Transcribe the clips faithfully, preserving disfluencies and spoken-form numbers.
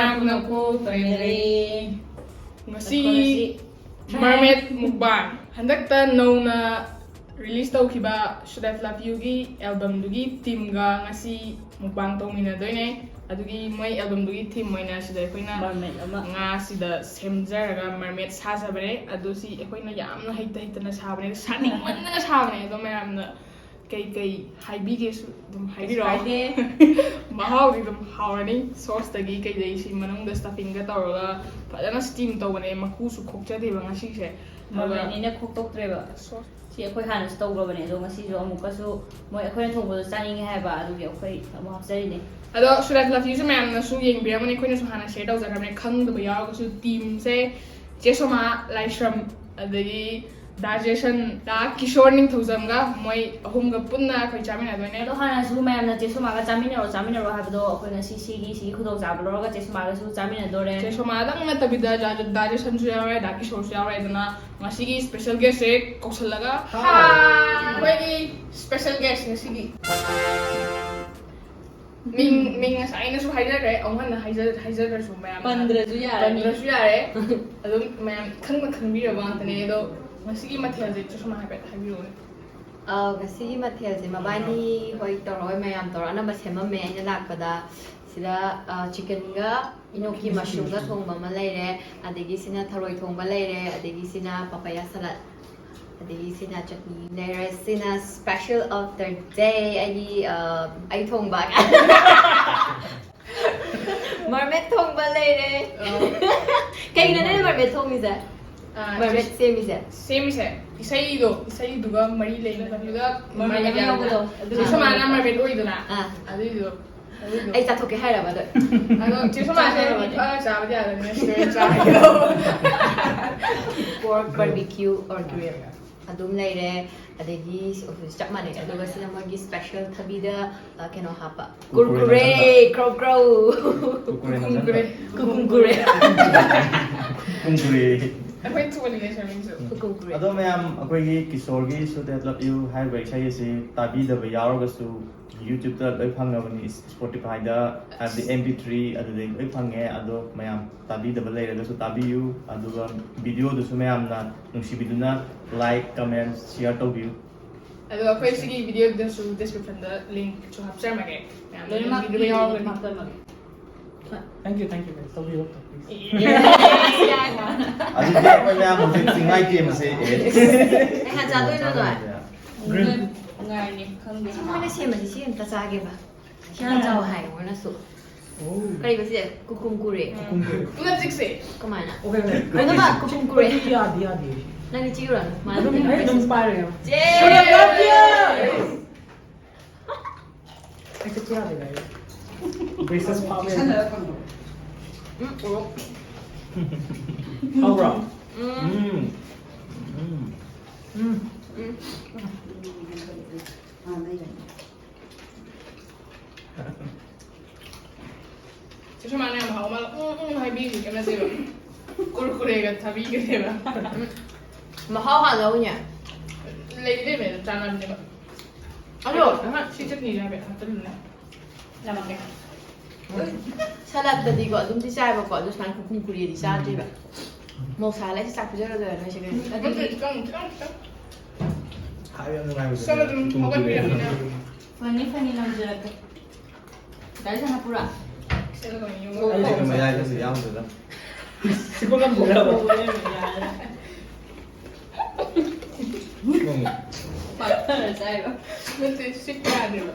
ꯃꯌꯥꯝꯅ ꯀꯣꯜ ꯇꯧꯅꯔꯦ꯫ ꯉꯁꯤ ꯑꯩꯈꯣꯏ ꯉꯁꯤ Mermaid Mukbang꯫ ꯍꯟꯗꯛꯇ ꯅꯧꯅ release ꯇꯧꯈꯤꯕ Should I Love Youꯒꯤ albumꯗꯨꯒꯤ themeꯒ ꯉꯁꯤ mukbang ꯇꯧꯃꯤꯟꯅꯗꯣꯏꯅꯦ꯫ ꯑꯗꯨꯒꯤ ꯃꯣꯏ albumꯗꯨꯒꯤ theme ꯑꯣꯏꯅ ꯁꯤꯗ ꯑꯩꯈꯣꯏꯅ Mermaid ꯑꯃ꯫ ꯉꯥꯁꯤꯗ ꯁꯦꯝꯖꯔꯒ mermaid ꯁꯥꯖꯕꯅꯦ꯫ ꯑꯗꯨ ꯁꯤ ꯑꯩꯈꯣꯏꯅ ꯌꯥꯝꯅ ꯍꯩꯇ ꯍꯩꯇꯅ ꯁꯥꯕꯅꯦ, ꯁꯥꯅꯤꯡꯃꯟꯗꯅ ꯁꯥꯕꯅꯦ꯫ ꯑꯗꯣ ꯃꯌꯥꯝꯅ ꯀꯩ ꯀꯩ ꯍꯥꯏꯕꯤꯒꯦꯁꯨ ꯑꯗꯨꯝ ꯍꯥꯏꯕꯤꯔꯛꯑꯣ꯫ ꯀꯩꯁꯨ ꯀꯥꯏꯗꯦ꯫ ꯃꯍꯥꯎꯗꯤ ꯑꯗꯨꯝ ꯍꯥꯎꯔꯅꯤ꯫ Sauceꯇꯒꯤ ꯀꯩꯗꯩ ꯁꯤ ꯃꯅꯨꯡꯗ stuffingꯒ ꯇꯧꯔꯒ ꯐꯖꯅ steam ꯇꯧꯕꯅꯦ꯫ ꯃꯀꯨꯁꯨ ꯈꯣꯛꯆꯗꯦꯕ ꯉꯁꯤꯁꯦ꯫ ꯑꯗꯨꯒ Mermaidꯅꯤꯅ ꯈꯣꯛꯇꯣꯛꯇ꯭ꯔꯦꯕ꯫ Sauce ꯁꯤ ꯑꯩꯈꯣꯏ ꯍꯥꯟꯅꯁꯨ ꯇꯧꯈ꯭ꯔꯕꯅꯦ, ꯑꯗꯣ ꯉꯁꯤꯁꯨ ꯑꯃꯨꯛꯀꯁꯨ ꯃꯣꯏ ꯑꯩꯈꯣꯏꯅ ꯊꯣꯡꯕꯗꯣ ꯆꯥꯅꯤꯡꯉꯦ ꯍꯥꯏꯕ, ꯑꯗꯨꯒꯤ ꯑꯩꯈꯣꯏ ꯑꯃꯨꯛ ꯍꯥꯞꯆꯔꯤꯅꯦ꯫ ꯑꯗꯣ Should I Love Youꯁꯨ ꯃꯌꯥꯝꯅꯁꯨ ꯌꯦꯡꯕꯤꯔꯝꯒꯅꯤ, ꯑꯩꯈꯣꯏꯅꯁꯨ ꯍꯥꯟꯅ share ꯇꯧꯖꯈ꯭ꯔꯕꯅꯦ꯫ ꯈꯪꯗꯕ ꯌꯥꯎꯔꯒꯁꯨ themeꯁꯦ ꯆꯦ ꯁꯣꯃꯥ ꯂꯥꯏꯁ꯭ꯔꯝ, ꯑꯗꯒꯤ ꯗꯥ ꯖꯦꯁꯟ, ꯗꯥ ꯀꯤꯁꯣꯔ ꯅꯤꯡꯊꯧꯖꯝꯒ ꯃꯣꯏ ꯑꯍꯨꯝꯒ ꯄꯨꯟꯅ ꯑꯩꯈꯣꯏ ꯆꯥꯃꯤꯟꯅꯗꯣꯏꯅꯦ꯫ ꯑꯗꯣ ꯍꯥꯟꯅꯁꯨ ꯃꯌꯥꯝꯅ ꯆꯦ ꯁꯣꯃꯥꯒ ꯆꯥꯃꯤꯟꯅꯔꯣ, ꯆꯥꯃꯤꯟꯅꯔꯣ ꯍꯥꯏꯕꯗꯣ ꯑꯩꯈꯣꯏ ꯉꯁꯤ ꯁꯤꯒꯤ, ꯁꯤꯒꯤ ꯈꯨꯗꯣꯡꯆꯥꯕ ꯂꯧꯔꯒ ꯆꯦ ꯁꯣꯃꯥꯒꯁꯨ ꯆꯥꯃꯤꯟꯅꯗꯣꯔꯦ꯫ ꯆꯦ ꯁꯣꯃꯥꯗꯪ ꯅꯠꯇꯕꯤꯗ ꯗꯥ, ꯗꯥ ꯖꯦꯁꯟꯁꯨ ꯌꯥꯎꯔꯦ, ꯗꯥ ꯀꯤꯁꯣꯔꯁꯨ ꯌꯥꯎꯔꯦ꯫ ꯑꯗꯨꯅ ꯉꯁꯤꯒꯤ special guestꯁꯦ ꯀꯧꯁꯜꯂꯒ, ꯍꯥ꯫ ꯑꯩꯈꯣꯏꯒꯤ special guest ꯉꯁꯤꯒꯤ ꯃꯤꯡ, ꯃꯤꯡ ꯉꯁꯥꯏ ꯑꯩꯅꯁꯨ ꯍꯥꯏꯖꯈ꯭ꯔꯦ, ꯑꯃꯨꯛ ꯍꯟꯅ ꯍꯥꯏꯖ-, ꯍꯥꯏꯖꯗ꯭ꯔꯁꯨ ꯃꯌꯥꯝ ꯄꯟꯗ꯭ꯔꯁꯨ ꯌꯥꯔꯦ꯫ ꯄꯟꯗ꯭ꯔꯁꯨ ꯌꯥꯔꯦ꯫ ꯑꯗꯨꯝ ꯃꯌꯥꯝ ꯈꯪꯅ ꯈꯪꯕꯤꯔꯕ ꯉꯥꯛꯇꯅꯦ꯫ ꯑꯗꯣ ꯉꯁꯤꯒꯤ ꯃꯊꯦꯜꯁꯦ ꯆꯦ ꯁꯣꯃꯥ ꯍꯥꯏꯐꯦꯠ ꯍꯥꯏꯕꯤꯔꯛꯑꯣꯅꯦ꯫ ꯑ, ꯉꯁꯤꯒꯤ ꯃꯊꯦꯜꯁꯦ ꯃꯕꯥꯅꯤ ꯍꯣꯏ ꯇꯧꯔꯒ ꯃꯌꯥꯝ ꯇꯧꯔ ꯑꯅꯝꯕ ꯁꯦꯝꯃꯝꯃꯦ꯫ ꯑꯩꯅ ꯂꯥꯛꯄꯗ ꯁꯤꯗ, ꯑ, chickenꯒ ꯏꯅꯣꯛꯀꯤ mushroomꯒ ꯊꯣꯡꯕ ꯑꯃ ꯂꯩꯔꯦ, ꯑꯗꯒꯤ ꯁꯤꯅ ꯊꯔꯣꯏ ꯊꯣꯡꯕ ꯂꯩꯔꯦ, ꯑꯗꯒꯤ ꯁꯤꯅ papaya salad, ꯑꯗꯒꯤ ꯁꯤꯅ ꯆꯠꯅꯤ ꯂꯩꯔꯦ꯫ ꯁꯤꯅ special of the day ꯑꯩꯒꯤ, ꯑ, ꯑꯩ ꯊꯣꯡꯕ꯫ Mermaid ꯊꯣꯡꯕ ꯂꯩꯔꯦ꯫ ꯑ꯫ ꯀꯩꯅꯣ ꯅꯪꯅ mermaid ꯊꯣꯡꯉꯤꯁꯦ? ꯑ, mermaid ꯆꯦ-, ꯁꯦꯝꯃꯤꯁꯦ? ꯁꯦꯝꯃꯤꯁꯦ ꯏꯁꯩꯗꯣ, ꯏꯁꯩꯗꯨꯒ ꯃꯔꯤ ꯂꯩꯅꯕꯗꯨꯗ mermaid mermaid ꯑꯃ ꯌꯥꯎꯕꯗꯣ꯫ ꯌꯥꯎꯕꯗꯣ꯫ ꯑꯗꯨ ꯆꯦ ꯁꯣꯃꯥꯅ mermaid ꯑꯣꯏꯗꯅ꯫ ꯑꯥ꯫ ꯑꯗꯨꯏꯗꯣ, ꯑꯗꯨꯏꯗꯣ꯫ ꯑꯩ ꯆꯥꯊꯣꯛꯀꯦ ꯍꯥꯏꯔꯕ ꯑꯗꯣ? ꯑꯗꯣ ꯆꯦ ꯁꯣꯃꯥꯁꯦ ꯆꯥꯊꯣꯛꯑꯕꯅꯦ꯫ ꯃꯤ ꯐꯔ ꯆꯥꯕꯗꯤ ꯌꯥꯗꯕꯅꯤꯅ ꯁꯤꯗ ꯑꯣꯏꯅ ꯆꯥꯔꯒꯦ꯫ Pork barbecue or grill ꯑꯗꯨꯝ ꯂꯩꯔꯦ꯫ ꯑꯗꯒꯤ ꯁꯤ, ꯑꯣ, ꯆꯞ ꯃꯥꯟꯅꯩ꯫ ꯑꯗꯨꯒ ꯁꯤꯅ ꯃꯣꯏꯒꯤ special ꯊꯕꯤꯗ, ꯑ, ꯀꯩꯅꯣ ꯍꯥꯞꯄ꯫ Kurkure ꯀꯨꯔꯀꯨꯔꯦ, ꯅꯝꯖꯜꯂꯣ꯫ ꯀ꯭ꯔꯧ ꯀ꯭ꯔꯧ꯫ ꯀꯨꯔꯀꯨꯔꯦ ꯅꯝꯖꯜꯂꯣ꯫ ꯀꯨꯀꯨꯝ ꯀꯨꯔꯦ꯫ ꯀꯨꯀꯨꯝ ꯀꯨꯔꯦ꯫ ꯑꯩꯈꯣꯏ ꯊꯨꯕꯅꯤꯅꯦ ꯁꯦꯝꯃꯤꯁꯨ꯫ ꯎꯝ꯫ ꯀꯨꯀꯨꯝ ꯀꯨꯔꯦ꯫ ꯑꯗꯣ ꯃꯌꯥꯝ, ꯑꯩꯈꯣꯏꯒꯤ ꯀꯤꯁꯣꯔꯒꯤ Shoot That Love You ꯍꯥꯏꯔꯤꯕ ꯏꯁꯩ ꯑꯁꯤ ꯇꯥꯕꯤꯗꯕ ꯌꯥꯎꯔꯒꯁꯨ YouTube-ꯇ ꯂꯣꯏ ꯐꯪꯉꯕꯅꯤ, Spotify-ꯗ, ꯍꯥꯏꯕꯗꯤ M P three ꯑꯗꯨꯗꯩ ꯂꯣꯏ ꯐꯪꯉꯦ꯫ ꯑꯗꯣ ꯃꯌꯥꯝ ꯇꯥꯕꯤꯗꯕ ꯂꯩꯔꯒꯁꯨ ꯇꯥꯕꯤꯌꯨ, ꯑꯗꯨꯒ video-ꯗꯨꯁꯨ ꯃꯌꯥꯝꯅ ꯅꯨꯡꯁꯤꯕꯤꯗꯨꯅ like, comment, share ꯇꯧꯕꯤꯌꯨ꯫ ꯑꯗꯣ ꯑꯩꯈꯣꯏ ꯁꯤꯒꯤ video-ꯗꯁꯨ description-ꯗ link-ꯁꯨ ꯍꯥꯞꯆꯔꯝꯃꯒꯦ꯫ ꯃꯌꯥꯝꯅ ꯂꯣꯏꯅꯃꯛ video ꯌꯥꯎꯔꯒꯗꯤ꯫ ꯍꯥꯞꯆꯔꯝꯃꯒꯦ꯫ Thank you, thank you, guys. ꯇꯧꯕꯤꯔꯣ, please. ꯑꯗꯨꯗꯤ ꯑꯩꯈꯣꯏ ꯃꯌꯥꯝ ꯍꯧꯖꯤꯛ ꯆꯤꯡꯃꯥꯏ ꯇꯦꯝꯕꯁꯦ꯫ ꯀꯩ ꯍꯥꯟ ꯆꯥꯗꯣꯏꯅꯣ ꯅꯣꯏ? Green. ꯉꯥꯏꯅꯤ ꯈꯪꯗꯦ꯫ ꯁꯤ ꯃꯣꯏꯅ ꯁꯦꯝꯕꯁꯦ ꯁꯤ ꯑꯝꯇ ꯆꯥꯒꯦꯕ꯫ ꯁꯤ ꯌꯥꯝ ꯆꯥꯎ ꯍꯥꯏ ꯃꯣꯏꯅꯁꯨ꯫ Oh. ꯀꯔꯤꯕ ꯁꯤꯁꯦ? ꯀꯨꯀꯨꯝ ꯀꯨꯔꯦ꯫ ꯀꯨꯀꯨꯝ ꯀꯨꯔꯦ꯫ ꯄꯨꯂꯞ ꯆꯤꯛꯁꯦ꯫ ꯀꯃꯥꯏꯅ? Okay, okay. ꯂꯣꯏꯅꯃꯛ ꯀꯨꯀꯨꯝ ꯀꯨꯔꯦ꯫ ꯌꯥꯗꯦ, ꯌꯥꯗꯦ꯫ ꯅꯪꯗꯤ ꯆꯤꯛꯎꯔꯅꯨ꯫ ꯃꯥꯅ ꯑꯗꯨꯝ, ꯑꯩ ꯑꯗꯨꯝ ꯄꯥꯏꯔꯒꯦ꯫ ꯆꯦ! ꯑꯩ ꯆꯤꯛꯄ ꯌꯥꯗꯦ, guys. Braces ꯐꯥꯕ ꯌꯥꯗꯦ꯫ ꯆꯤꯛꯁꯟꯅꯔ ꯊꯝꯃꯣ꯫ ꯎꯝ, ꯑꯣ. ꯍꯥꯎꯕ꯭ꯔꯣ? ꯎꯝ. ꯎꯝ. ꯎꯝ. ꯎꯝ. ꯎꯝ. ꯁꯤ ꯁꯨꯃꯥꯏꯅ ꯌꯥꯝ ꯍꯥꯎ ꯃꯥꯜꯂꯦ꯫ ꯎꯝ, ꯎꯝ ꯍꯥꯏꯕꯤꯔꯤ ꯀꯩꯝ ꯅꯠꯇꯦꯕ꯫ ꯀꯨꯔꯀꯨꯔꯦꯒ ꯊꯥꯕꯤꯈ꯭ꯔꯦꯕ꯫ ꯃꯍꯥꯎ ꯍꯥꯟꯅ ꯂꯧꯅꯦ꯫ ꯂꯩꯗꯦꯕ, ꯆꯥꯅꯕꯅꯦꯕ꯫ ꯑꯗꯣ ꯑꯍ, ꯁꯤ ꯆꯠꯅꯤꯁꯦ ꯍꯥꯏꯐꯦꯠ ꯍꯥꯞꯆꯜꯂꯨꯅꯦ꯫ ꯌꯥꯝꯃꯛꯀꯦ꯫ ꯁꯂꯥꯠꯇꯗꯤꯀꯣ ꯑꯗꯨꯝꯗꯤ ꯆꯥꯏꯕꯀꯣ, ꯑꯗꯨ ꯁꯨꯃꯥꯏꯅ ꯀꯨꯀꯨꯝ ꯀꯨꯔꯦꯗꯤ ꯆꯥꯗ꯭ꯔꯤꯕ꯫ ꯃꯧꯁꯥ ꯂꯩꯁꯤ ꯆꯥꯛ ꯄꯤꯖꯔꯗꯣꯏꯔꯥ ꯅꯣꯏꯁꯦ ꯀꯩꯅꯣ? ꯅꯠꯇꯦ, ꯈꯤꯇꯪ, ꯈꯤꯇꯪ, ꯈꯤꯇꯪ꯫ ꯍꯥꯏꯕ ꯌꯥꯝ ꯅꯨꯡꯉꯥꯏꯕꯁꯦ꯫ ꯁꯣꯝꯗ ꯑꯗꯨꯝ ꯍꯧꯒꯠꯄꯤꯔꯝꯃꯤꯅ꯫ ꯐꯅꯤ, ꯐꯅꯤ, ꯉꯝꯖꯔꯛꯀꯦ꯫ ꯒꯥꯔꯤ ꯁꯥꯟꯅ ꯄꯨꯔꯥ꯫ ꯁꯤꯗ ꯀꯩꯅꯣ ꯌꯦꯡꯉꯣ꯫ ꯑꯩꯁꯨ ꯃꯌꯥꯏꯗꯁꯨ ꯌꯥꯎꯗꯅ꯫ ꯁꯤꯀꯣ ꯂꯝꯁꯤꯗ꯫ ꯎꯝ. ꯄꯥꯛꯊꯔ ꯆꯥꯏꯕ꯫ ꯅꯠꯇꯦ, ꯁꯤꯠꯄ ꯌꯥꯗꯦꯕ꯫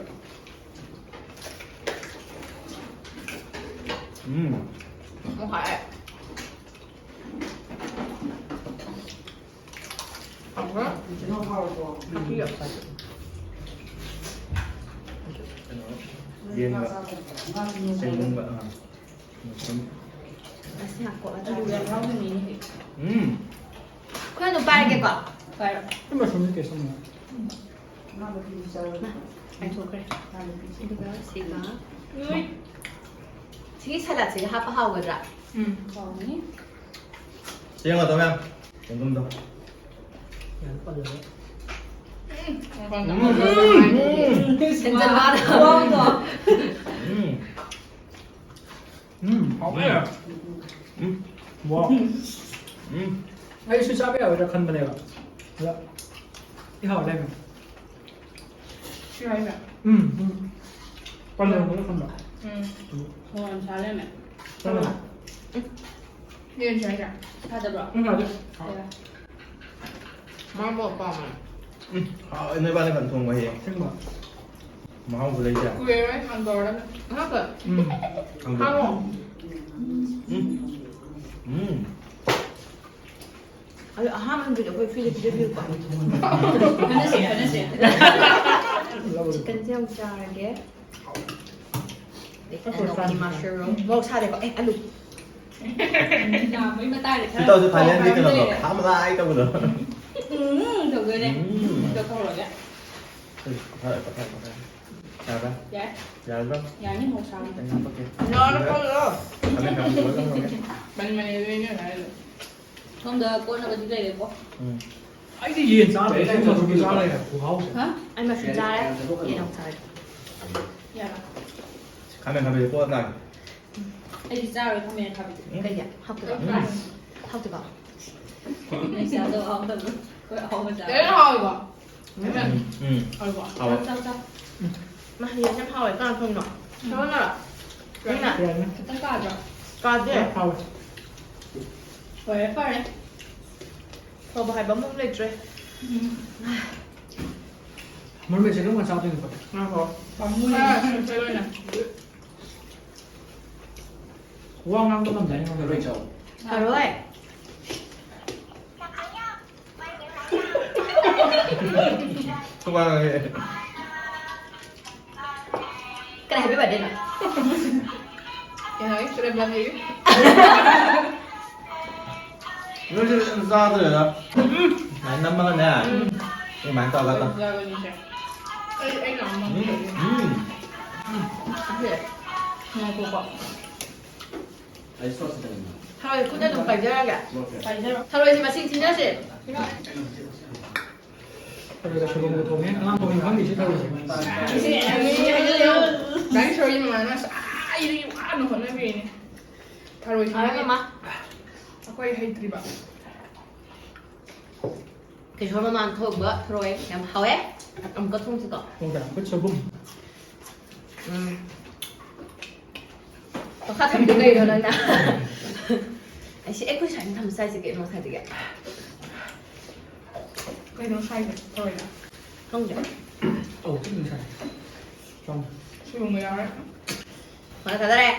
ꯎꯝ. ꯑꯃꯨꯛ ꯍꯥꯏ꯫ ꯍꯥꯎꯕ꯭ꯔꯥ? ꯌꯦꯟꯒ ꯆꯦꯡꯒꯨꯝꯒ, ꯑꯥ. ꯑꯁ, ꯉꯥꯏꯈꯣ, ꯑꯂꯨ ꯌꯥꯝ ꯌꯥꯎꯕꯅꯤꯅꯦ꯫ ꯎꯝ. ꯑꯩꯈꯣꯏ ꯑꯗꯨꯝ ꯄꯥꯏꯔꯒꯦꯀꯣ꯫ ꯄꯥꯏꯔꯣ꯫ ꯁꯤ ꯃꯁꯔꯨꯝꯗꯤ ꯀꯩꯁꯨ ꯑꯃꯨꯛ ꯀꯥꯏꯊꯣꯛꯈ꯭ꯔꯦ꯫ ꯑꯗꯨꯒ ꯁꯤꯒ ꯁꯤꯒꯤ ꯁꯂꯥꯠꯁꯤꯒ ꯍꯥꯞꯄ ꯍꯥꯎꯒꯗ꯭ꯔꯥ? ꯎꯝ, ꯍꯥꯎꯅꯤ꯫ ꯁꯤ ꯌꯦꯡꯉꯣ, ꯇꯧ ꯃꯌꯥꯝ꯫ ꯆꯦꯡꯒꯨꯝꯗꯣ꯫ ꯎꯝ꯫ ꯍꯦꯟꯖꯟꯕ꯫ ꯎꯝ꯫ ꯎꯝ, ꯍꯥꯎꯋꯦ꯫ ꯎꯝ꯫ ꯋꯥ꯫ ꯎꯝ꯫ ꯑꯩꯁꯨ ꯆꯥꯕ ꯌꯥꯒꯗ꯭ꯔꯥ ꯈꯟꯕꯅꯦꯕ꯫ ꯑꯗ ꯏꯍꯥꯎ ꯂꯩꯔꯝꯃꯦ꯫ ꯁꯤ ꯍꯥꯏꯕ꯫ ꯎꯝ, ꯎꯝ꯫ ꯄꯜꯂꯣ, ꯄꯜꯂꯣ ꯊꯝꯕ꯫ ꯎꯝ꯫ ꯍꯣꯏ, ꯌꯥꯝ ꯁꯥ ꯂꯩꯔꯝꯃꯦ꯫ ꯄꯜꯂꯣ꯫ ꯌꯦꯟ ꯁꯥꯏꯗ꯫ ꯁꯥꯗꯕ꯭ꯔꯣ? ꯎꯝ, ꯌꯥꯗꯦ꯫ ꯃꯥ ꯃꯣꯔꯣꯛ ꯄꯥꯝꯃꯦ꯫ ꯎꯝ꯫ ꯍꯥꯎꯋꯦ, ꯅꯣꯏ ꯏꯕꯥꯅꯤ ꯈꯛꯇ ꯊꯣꯡꯕ ꯍꯌꯦꯡ꯫ ꯑꯁꯦꯡꯕ꯫ ꯃꯍꯥꯎꯁꯨ ꯂꯩꯇꯦ꯫ ꯀꯨꯏꯔꯔꯣꯏ ꯍꯥꯡꯗꯣꯔꯒ꯫ ꯑꯍꯥꯟꯕ꯫ ꯎꯝ꯫ ꯍꯥꯡꯉꯣ꯫ ꯎꯝ꯫ ꯎꯝ꯫ ꯑꯗꯣ ꯑꯍꯥꯟꯕꯗꯗꯤ ꯑꯩꯈꯣꯏ ꯐ꯭ꯔꯤꯗ ꯄꯤꯖꯕꯤꯌꯨꯀꯣ꯫ ꯈꯟꯅꯁꯦ, ꯈꯟꯅꯁꯦ꯫ ꯆꯤꯛꯀꯟꯁꯦ ꯑꯃꯨꯛ ꯆꯥꯔꯒꯦ꯫ ꯑꯗꯒꯤ ꯀꯩꯅꯣꯒꯤ ꯃꯁꯔꯨꯝ꯫ ꯃꯣꯔꯣꯛ ꯁꯥꯗꯦꯀꯣ꯫ ꯑꯦ, ꯑꯂꯨ꯫ ꯌꯥꯝꯕꯩ ꯃꯇꯥꯏꯗ ꯁꯤ ꯈꯔ ꯇꯧꯁꯦ, ꯊꯥꯏꯂꯦꯟꯒꯤ ꯈꯔ ꯀꯩꯅꯣꯗꯣ꯫ ꯂꯩꯔꯦ꯫ ꯍꯥꯃꯂꯥꯏ ꯇꯧꯕꯗꯣ꯫ ꯎꯝ, ꯇꯧꯗꯣꯏꯅꯦ꯫ ꯎꯝ꯫ ꯑꯗꯣ ꯇꯧꯔꯒꯦ꯫ ꯐꯔꯦ, ꯐꯔꯦ, ꯐꯔꯦ, ꯐꯔꯦ꯫ ꯌꯥꯔꯕ? ꯌꯥꯏ꯫ ꯌꯥꯔꯕ? ꯌꯥꯅꯤ, ꯃꯣꯔꯣꯛ ꯁꯥꯕ꯫ ꯑꯩ ꯍꯥꯄꯛꯀꯦ꯫ ꯌꯥꯔꯦ, ꯀꯣꯠꯂꯣ꯫ ꯊꯥꯏꯂꯦꯟ ꯀꯥꯡꯕꯨ ꯂꯣꯏꯅ ꯍꯧꯔꯦ꯫ ꯃꯅꯤ ꯃꯅꯤ ꯑꯗꯨꯅꯦ ꯑꯩꯅ ꯍꯥꯏꯔꯤꯗꯣ꯫ ꯁꯣꯝꯗ ꯀꯣꯠꯅꯕꯗꯤ ꯂꯩꯔꯦꯀꯣ꯫ ꯎꯝ꯫ ꯑꯩꯗꯤ ꯌꯦꯟ ꯆꯥꯗ꯭ꯔꯦ꯫ ꯑꯩ ꯃꯁꯔꯨꯝꯗꯤ ꯆꯥ ꯂꯩꯔꯦ꯫ ꯈꯨꯍꯥꯎꯁꯦ꯫ ꯍꯥ? ꯑꯩ ꯃꯁꯔꯨꯝ ꯆꯥꯔꯦ꯫ ꯌꯦꯟ ꯑꯃꯨꯛ ꯆꯥꯔꯦ꯫ ꯌꯥꯔꯦ꯫ ꯈꯥꯃꯦꯟ ꯈꯥꯕꯤꯁꯦ ꯀꯣꯠꯂ ꯆꯥꯒꯦ꯫ ꯑꯩꯗꯤ ꯆꯥꯔꯣꯏ ꯈꯥꯃꯦꯟ ꯑꯈꯥꯕꯤꯗꯤ꯫ ꯀꯩꯒꯤ? ꯍꯥꯎꯇꯕ? ꯎꯝ꯫ ꯍꯥꯎꯇꯕ? ꯅꯪ ꯆꯥꯗꯧ ꯍꯥꯎꯇꯕꯗꯣ꯫ ꯍꯣꯏ, ꯑꯍꯥꯎꯕ ꯆꯥꯔꯣꯏ꯫ ꯂꯣꯏꯅ ꯍꯥꯎꯋꯦꯀꯣ꯫ ꯎꯝ꯫ ꯎꯝ꯫ ꯍꯥꯎꯋꯦꯀꯣ꯫ ꯍꯥꯎꯋꯦ꯫ ꯆꯥꯎ, ꯆꯥꯎ, ꯆꯥꯎ꯫ ꯃꯥ ꯌꯦꯟꯁꯦ ꯌꯥꯝ ꯍꯥꯎꯋꯦ꯫ ꯀꯅꯥ ꯊꯣꯡꯉꯤꯅꯣ? ꯁꯣꯝꯅ ꯅꯪꯅ? ꯈꯤꯇꯪ ꯀꯥꯗ꯭ꯔꯣ? ꯀꯥꯗꯦ꯫ ꯍꯥꯎꯋꯦ꯫ ꯐꯔꯦ, ꯐꯔꯦ꯫ ꯐꯕ ꯍꯥꯏꯕ ꯑꯃ ꯂꯩꯇ꯭ꯔꯦ꯫ ꯎꯝ꯫ ꯃꯔꯨꯞ ꯃꯦꯠꯁꯦ ꯀꯔꯝ ꯀꯥꯟ ꯆꯥꯗꯣꯏꯅꯣ ꯈꯣꯠꯇꯣꯏꯅꯣ? ꯉꯥꯏꯈꯣ꯫ ꯄꯥꯝꯃꯨꯏ꯫ ꯈꯔ ꯁꯤꯝꯄꯜ ꯑꯣꯏꯅ꯫ ꯋꯥ ꯉꯥꯡꯕ ꯉꯝꯗꯥꯏꯅꯦ ꯉꯝꯗꯥꯏꯅꯦ꯫ ꯐꯔꯣꯏ꯫ ꯊꯣꯡꯒꯥꯡ ꯍꯥꯡꯉꯦ꯫ ꯀꯅꯥ ꯍꯦꯄꯤ ꯕꯥꯔꯗꯦꯅꯣ? ꯀꯩꯅꯣꯒꯤ ꯁꯨꯔꯦꯝꯕꯝꯒꯤ꯫ ꯅꯣꯏꯁꯨ ꯑꯗꯨꯝ ꯆꯥꯗꯣꯏꯔ? ꯁꯨꯃꯥꯏꯅ ꯅꯝꯃꯒꯅꯦ꯫ ꯑꯗꯨꯃꯥꯏꯅ ꯇꯧꯔꯒ ꯇꯧ꯫ ꯆꯥꯕꯅꯤꯁꯦ꯫ ꯑꯩ, ꯑꯩ ꯂꯥꯛꯑꯝꯃꯣ꯫ ꯎꯝ, ꯎꯝ꯫ ꯉꯥꯏꯈꯣꯀꯣ꯫ ꯑꯩ ꯁꯣꯁ ꯈꯤꯇꯪ ꯊꯔꯣꯏ ꯈꯨꯠꯅ ꯑꯗꯨꯝ ꯄꯥꯏꯖꯔꯒꯦ꯫ ꯊꯔꯣꯏꯁꯦ ꯃꯁꯤꯡ ꯊꯤꯅꯁꯦ꯫ ꯊꯔꯣꯏꯒ ꯁꯣꯏꯕꯨꯝꯒ ꯊꯣꯡꯉꯦ꯫ ꯑꯉꯥꯡ ꯊꯣꯡꯉꯦ ꯈꯪꯗꯦ ꯁꯤ ꯊꯔꯣꯏꯁꯦ꯫ ꯗꯥꯏ ꯁꯣꯔꯤ ꯃꯃꯥꯅ ꯉꯁꯥꯏꯗꯒꯤ ꯋꯥꯅ ꯍꯣꯠꯅꯕꯤꯔꯤꯅꯦ꯫ ꯊꯔꯣꯏ ꯊꯣꯡꯉꯦ꯫ ꯃꯃꯥ꯫ ꯑꯩꯈꯣꯏ ꯍꯩꯇ꯭ꯔꯤꯕ꯫ ꯀꯤꯁꯣꯔ ꯃꯃꯥꯟ ꯊꯣꯡꯕ ꯊꯔꯣꯏ ꯌꯥꯝ ꯍꯥꯎꯋꯦ꯫ ꯑꯃꯨꯛꯀ ꯊꯣꯡꯁꯤꯀꯣ꯫ ꯊꯣꯡꯁꯦ꯫ ꯑꯩꯈꯣꯏ ꯁꯣꯏꯕꯨꯝ꯫ ꯎꯝ꯫ ꯃꯈꯥ ꯊꯝꯕꯗꯣ ꯀꯩꯅꯣ ꯅꯪꯅ? ꯑꯩꯁꯦ ꯑꯩꯈꯣꯏ ꯁꯥꯏꯅ ꯊꯝꯕ ꯁꯥꯏꯁꯦ ꯀꯩꯅꯣ ꯉꯁꯥꯏꯗꯒꯤ? ꯀꯩꯅꯣ ꯁꯥꯏꯁꯦ? ꯊꯔꯣꯏꯗ? ꯈꯪꯗꯦ꯫ ꯑꯧ, ꯆꯤꯛꯀꯟ ꯁꯥꯏ꯫ ꯆꯥꯎꯅ꯫ ꯁꯣꯏꯕꯨꯝꯒ ꯌꯥꯎꯔꯦ꯫ ꯃꯈꯥ ꯊꯥꯗꯔꯦ꯫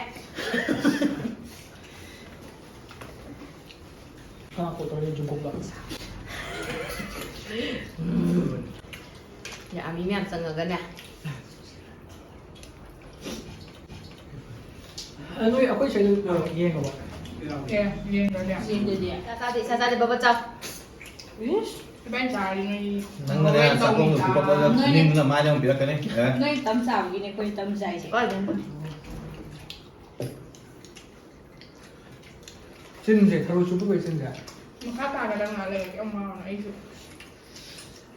ꯀꯅꯥ ꯀꯣꯜ ꯇꯧꯔꯛꯏ ꯖꯨꯡꯀꯨꯛꯂꯣ? ꯌꯥ, ꯃꯤ ꯃꯌꯥꯝ ꯆꯪꯉꯒꯅꯦ꯫ ꯑ, ꯅꯣꯏ ꯑꯩꯈꯣꯏ ꯁꯥꯏꯗ, ꯑ, ꯌꯦꯡꯉꯕꯣ? ꯑꯦ, ꯌꯦꯡꯗ꯭ꯔꯗꯤ꯫ ꯌꯦꯡꯗ꯭ꯔꯗꯤ꯫ ꯆꯥ ꯆꯥꯗꯦ, ꯆꯥ ꯆꯥꯗꯦ, ꯕꯕꯥ ꯆꯥꯎ꯫ ꯏꯁ꯫ ꯏꯕꯥꯏ ꯆꯥꯔꯗꯤ ꯅꯣꯏ ꯅꯪꯅ ꯍꯣꯔꯦꯟ ꯆꯥꯛꯈꯣꯝꯗꯣ ꯇꯧꯅꯤ ꯄꯨꯀꯞ ꯆꯥ꯫ ꯅꯣꯏꯅ ꯅꯤꯡꯅ ꯃꯥꯏꯗ ꯑꯃꯨꯛ ꯄꯤꯔꯛꯀꯅꯤ꯫ ꯑꯦ? ꯅꯣꯏ ꯇꯝ ꯆꯥꯕꯒꯤꯅꯦ ꯑꯩꯈꯣꯏ ꯇꯝ ꯆꯥꯏꯁꯦ꯫ ꯀꯥꯏꯗꯩꯅꯣ? ꯆꯤꯟꯁꯦ, ꯊꯔꯣꯏ ꯆꯨꯞꯄ ꯀꯩ ꯆꯤꯟꯁꯦ? ꯃꯈꯥ ꯇꯥꯒꯗꯕ ꯉꯥꯏꯍꯥꯛ ꯂꯩꯔꯗꯤ ꯌꯥꯝ ꯉꯥꯎꯔꯦ ꯑꯩꯁꯨ꯫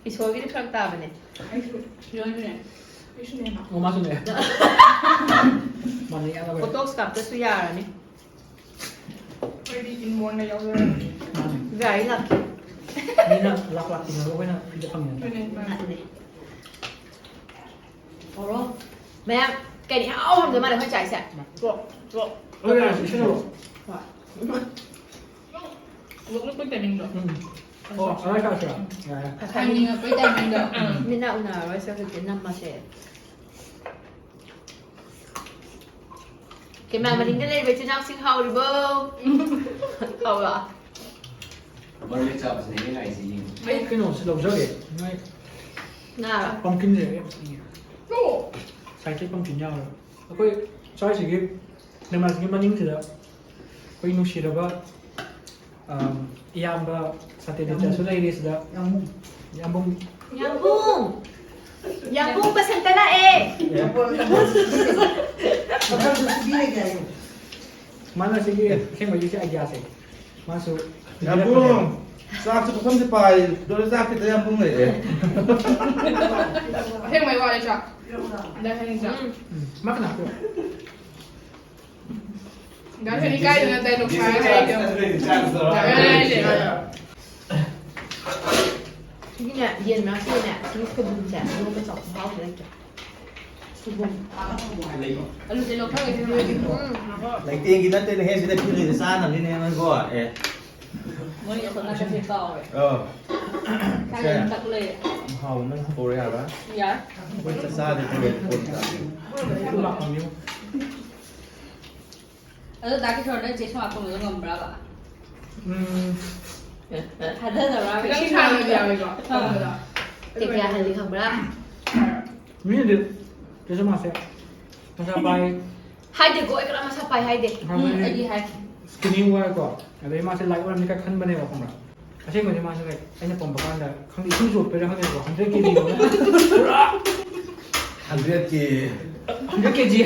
ꯏꯁꯣꯔꯒꯤꯗꯤ ꯐꯔꯛ ꯇꯥꯕꯅꯦ꯫ ꯑꯩꯁꯨ꯫ ꯏꯁꯣꯔꯒꯤꯅꯦ꯫ ꯑꯩꯁꯨꯅꯦ꯫ ꯑꯣ, ꯃꯥꯁꯨꯅꯦ꯫ ꯃꯥꯟꯅꯩ ꯌꯥꯅꯕ꯫ Botox ꯀꯥꯞꯇꯁꯨ ꯌꯥꯔꯅꯤ꯫ ꯑꯩꯈꯣꯏꯗꯤ inbornꯗ ꯌꯥꯎꯖꯔꯕꯅꯤ꯫ ꯃꯥꯅꯦ꯫ ꯒꯥꯔꯤ ꯂꯥꯛꯀꯦ꯫ ꯃꯤꯅ ꯂꯥꯛ ꯂꯥꯛ ꯇꯤꯡꯉꯒ ꯑꯩꯈꯣꯏꯅ free ꯗ ꯐꯪꯉꯦ꯫ ꯑꯗꯨꯅꯦ, ꯃꯥꯅꯦ꯫ ꯃꯣꯔꯣꯛ꯫ ꯃꯌꯥꯝ ꯀꯩꯅꯣ ꯏꯍꯥꯎ ꯍꯥꯎꯔꯝꯗꯣꯏ ꯃꯥꯜꯂꯦ ꯑꯩꯈꯣꯏ ꯆꯥꯏꯁꯦ꯫ ꯆꯣ, ꯆꯣ꯫ ꯍꯣꯏ, ꯌꯥꯔꯦ, ꯁꯤ ꯁꯤꯟꯅꯔꯣ꯫ ꯍꯣꯏ꯫ ꯂꯣꯛ ꯂꯣꯛꯄꯩ timingꯗꯣ꯫ ꯎꯝ꯫ ꯑꯣ, ꯑꯗꯥꯏ ꯆꯥꯔꯁꯤꯔꯥ? ꯌꯥꯔꯦ꯫ ꯍꯥꯏꯅꯤꯡꯉꯛꯄꯩ timingꯗꯣ꯫ ꯎꯝ꯫ ꯃꯤꯠ ꯅꯥ ꯎꯅꯔꯔꯣꯏꯁꯦ ꯍꯧꯖꯤꯛꯇꯤ, ꯅꯝꯃꯁꯦ꯫ ꯀꯦꯃꯦꯔꯥ ꯃꯅꯤꯡꯗ ꯂꯩꯔꯤꯕ ꯏꯆꯤꯜ ꯏꯅꯥꯎꯁꯤꯡ ꯍꯥꯎꯔꯤꯕꯣ? ꯍꯥꯎꯕ꯭ꯔꯣ? ꯃꯔꯣꯏ ꯆꯥꯕꯁꯤꯅꯦ ꯑꯩꯅ ꯉꯥꯏꯁꯦ, ꯌꯦꯡꯉꯨ꯫ ꯑꯩ ꯀꯩꯅꯣꯁꯦ ꯂꯧꯖꯒꯦ꯫ ꯅꯣꯏ ꯉꯥꯔꯣ? Pumpkinꯁꯦ ꯑꯩ ꯌꯥꯝ ꯆꯥꯅꯤꯡꯉꯦ꯫ ꯑꯣ꯫ Side ꯇ pumpkin ꯌꯥꯎꯔꯦ꯫ ꯑꯩꯈꯣꯏ ꯁ꯭ꯋꯥꯏꯁꯤꯒꯤ ꯃꯦꯃꯥꯁꯤꯒꯤ ꯃꯅꯤꯡꯁꯤꯗ ꯑꯩꯈꯣꯏ ꯅꯨꯡꯁꯤꯔꯕ, ꯑꯝ, ꯏꯌꯥꯝꯕ ꯁꯇꯦꯟꯗ꯭ꯔꯁꯨ ꯂꯩꯔꯤ ꯁꯤꯗ꯫ ꯌꯥꯝꯕꯨꯡ꯫ ꯌꯥꯝꯕꯨꯡ꯫ ꯌꯥꯝꯕꯨꯡ! ꯌꯥꯝꯕꯨꯡ ꯕꯁꯟꯇ ꯂꯥꯛꯑꯦ! ꯃꯐꯝꯗꯨ ꯄꯤꯕꯤꯔꯒꯦ ꯍꯥꯏꯌꯨ꯫ ꯃꯥꯅ ꯁꯤꯒꯤ ꯑꯁꯦꯡꯕꯒꯤ ꯁꯤ idea ꯁꯦ ꯃꯥꯁꯨ ꯌꯥꯝꯕꯨꯡ, ꯆꯥꯛꯁꯦ ꯄꯨꯈꯝꯁꯦ ꯄꯥꯏ, ꯗꯣꯔꯦ ꯆꯥꯛ ꯈꯤꯇ ꯌꯥꯝꯕꯨꯡ ꯂꯩꯔꯦ꯫ ꯑꯁꯦꯡꯕꯩ ꯋꯥꯔꯤ ꯆꯥꯛ꯫ ꯗꯥ ꯍꯦꯟ ꯆꯥꯛ꯫ ꯎꯝ꯫ ꯃꯥ ꯀꯅꯥ ꯀꯣ? ꯗꯥ ꯍꯦꯟ ꯏꯀꯥꯏꯗꯅ dialogue ꯁꯥꯔ ꯍꯥꯏꯔꯛꯀꯦ꯫ ꯗꯥ ꯍꯦꯟ ꯍꯥꯏꯔꯤꯁꯦ꯫ ꯁꯤꯒꯤꯅꯦ, ꯌꯦꯟ ꯃꯔꯛꯁꯤꯗꯅꯦ, ꯁꯤꯒꯤ ꯁꯣꯏꯕꯨꯝꯁꯦ ꯏꯔꯣꯟꯕ ꯆꯥꯎ, ꯃꯍꯥꯎꯁꯦ ꯂꯩꯇ꯭ꯔꯦ꯫ ꯁꯣꯏꯕꯨꯝ꯫ ꯑꯂꯨꯁꯦ ꯂꯧꯊꯔꯒ ꯁꯤꯗꯤ ꯎꯝ꯫ ꯂꯩꯇꯦꯡꯒꯤ ꯅꯠꯇꯦꯅꯦꯍꯦ, ꯁꯤꯗ ꯄꯤꯔꯤꯗ ꯆꯥꯅꯕꯅꯤꯅꯦ, ꯅꯣꯏꯕꯣ꯫ ꯑꯦ꯫ ꯃꯣꯏ ꯑꯁꯣꯝ ꯅꯥꯀꯟꯁꯦ ꯀꯥꯎꯔꯦ꯫ ꯑꯣ꯫ ꯁꯥꯏ ꯁꯦ꯫ ꯇꯛ ꯂꯩꯔꯦ꯫ ꯍꯥꯎꯕ ꯅꯪ ꯄꯨꯔꯛꯑꯣ ꯌꯥꯕ꯭ꯔꯥ? ꯌꯥꯏ꯫ ꯑꯩꯈꯣꯏ ꯆꯥꯛ ꯆꯥꯗ꯭ꯔꯤ, ꯄꯨꯔꯛꯑꯣ, ꯄꯨꯔꯛꯑꯣ ꯆꯥꯁꯤ꯫ ꯑꯗꯣ ꯗꯥ ꯀꯤꯁꯣꯔꯅ ꯆꯦ ꯁꯣꯃꯥ ꯈꯣꯝꯕꯗꯣ ꯉꯝꯕ꯭ꯔꯥꯕ? ꯎꯝ꯫ ꯊꯥꯖꯗꯕ꯭ꯔꯥꯕ? ꯈꯤꯇꯪ ꯁꯥꯡꯅꯗꯤ ꯌꯥꯎꯋꯦꯀꯣ, ꯈꯣꯝꯕꯗꯣ꯫ ꯀꯩ ꯀꯌꯥ ꯍꯜꯂꯤ ꯈꯪꯕ꯭ꯔꯥ? ꯃꯤꯅꯗꯤ ꯆꯦ ꯁꯣꯃꯥꯁꯦ ꯃꯁꯥ ꯄꯥꯏ꯫ ꯍꯥꯏꯗꯦꯀꯣ, ꯑꯩ ꯀꯅꯥ ꯃꯁꯥ ꯄꯥꯏ ꯍꯥꯏꯗꯦ꯫ ꯎꯝ, ꯑꯩꯗꯤ ꯍꯥꯏ꯫ Skinny ꯑꯣꯏꯀꯣ, ꯑꯗꯩ ꯃꯥꯁꯦ light ꯑꯣꯏꯔꯝꯅꯤ ꯀꯥꯏ ꯈꯟꯕꯅꯦꯕ, ꯈꯪꯕ꯭ꯔꯥ? ꯑꯁꯦꯡꯕꯗꯤ ꯃꯥꯁꯦ, like, ꯑꯩꯅ ꯄꯝꯕ ꯀꯥꯟꯗ, ꯈꯪꯗꯦ, ꯏꯁꯤꯡ ꯆꯣꯠꯄꯩꯔꯥ ꯈꯪꯗꯦꯀꯣ, hundred ꯀꯦ ꯖꯤ ꯄꯨꯔꯥ hundred ꯀꯦ꯫ Hundred ꯀꯦ ꯖꯤ꯫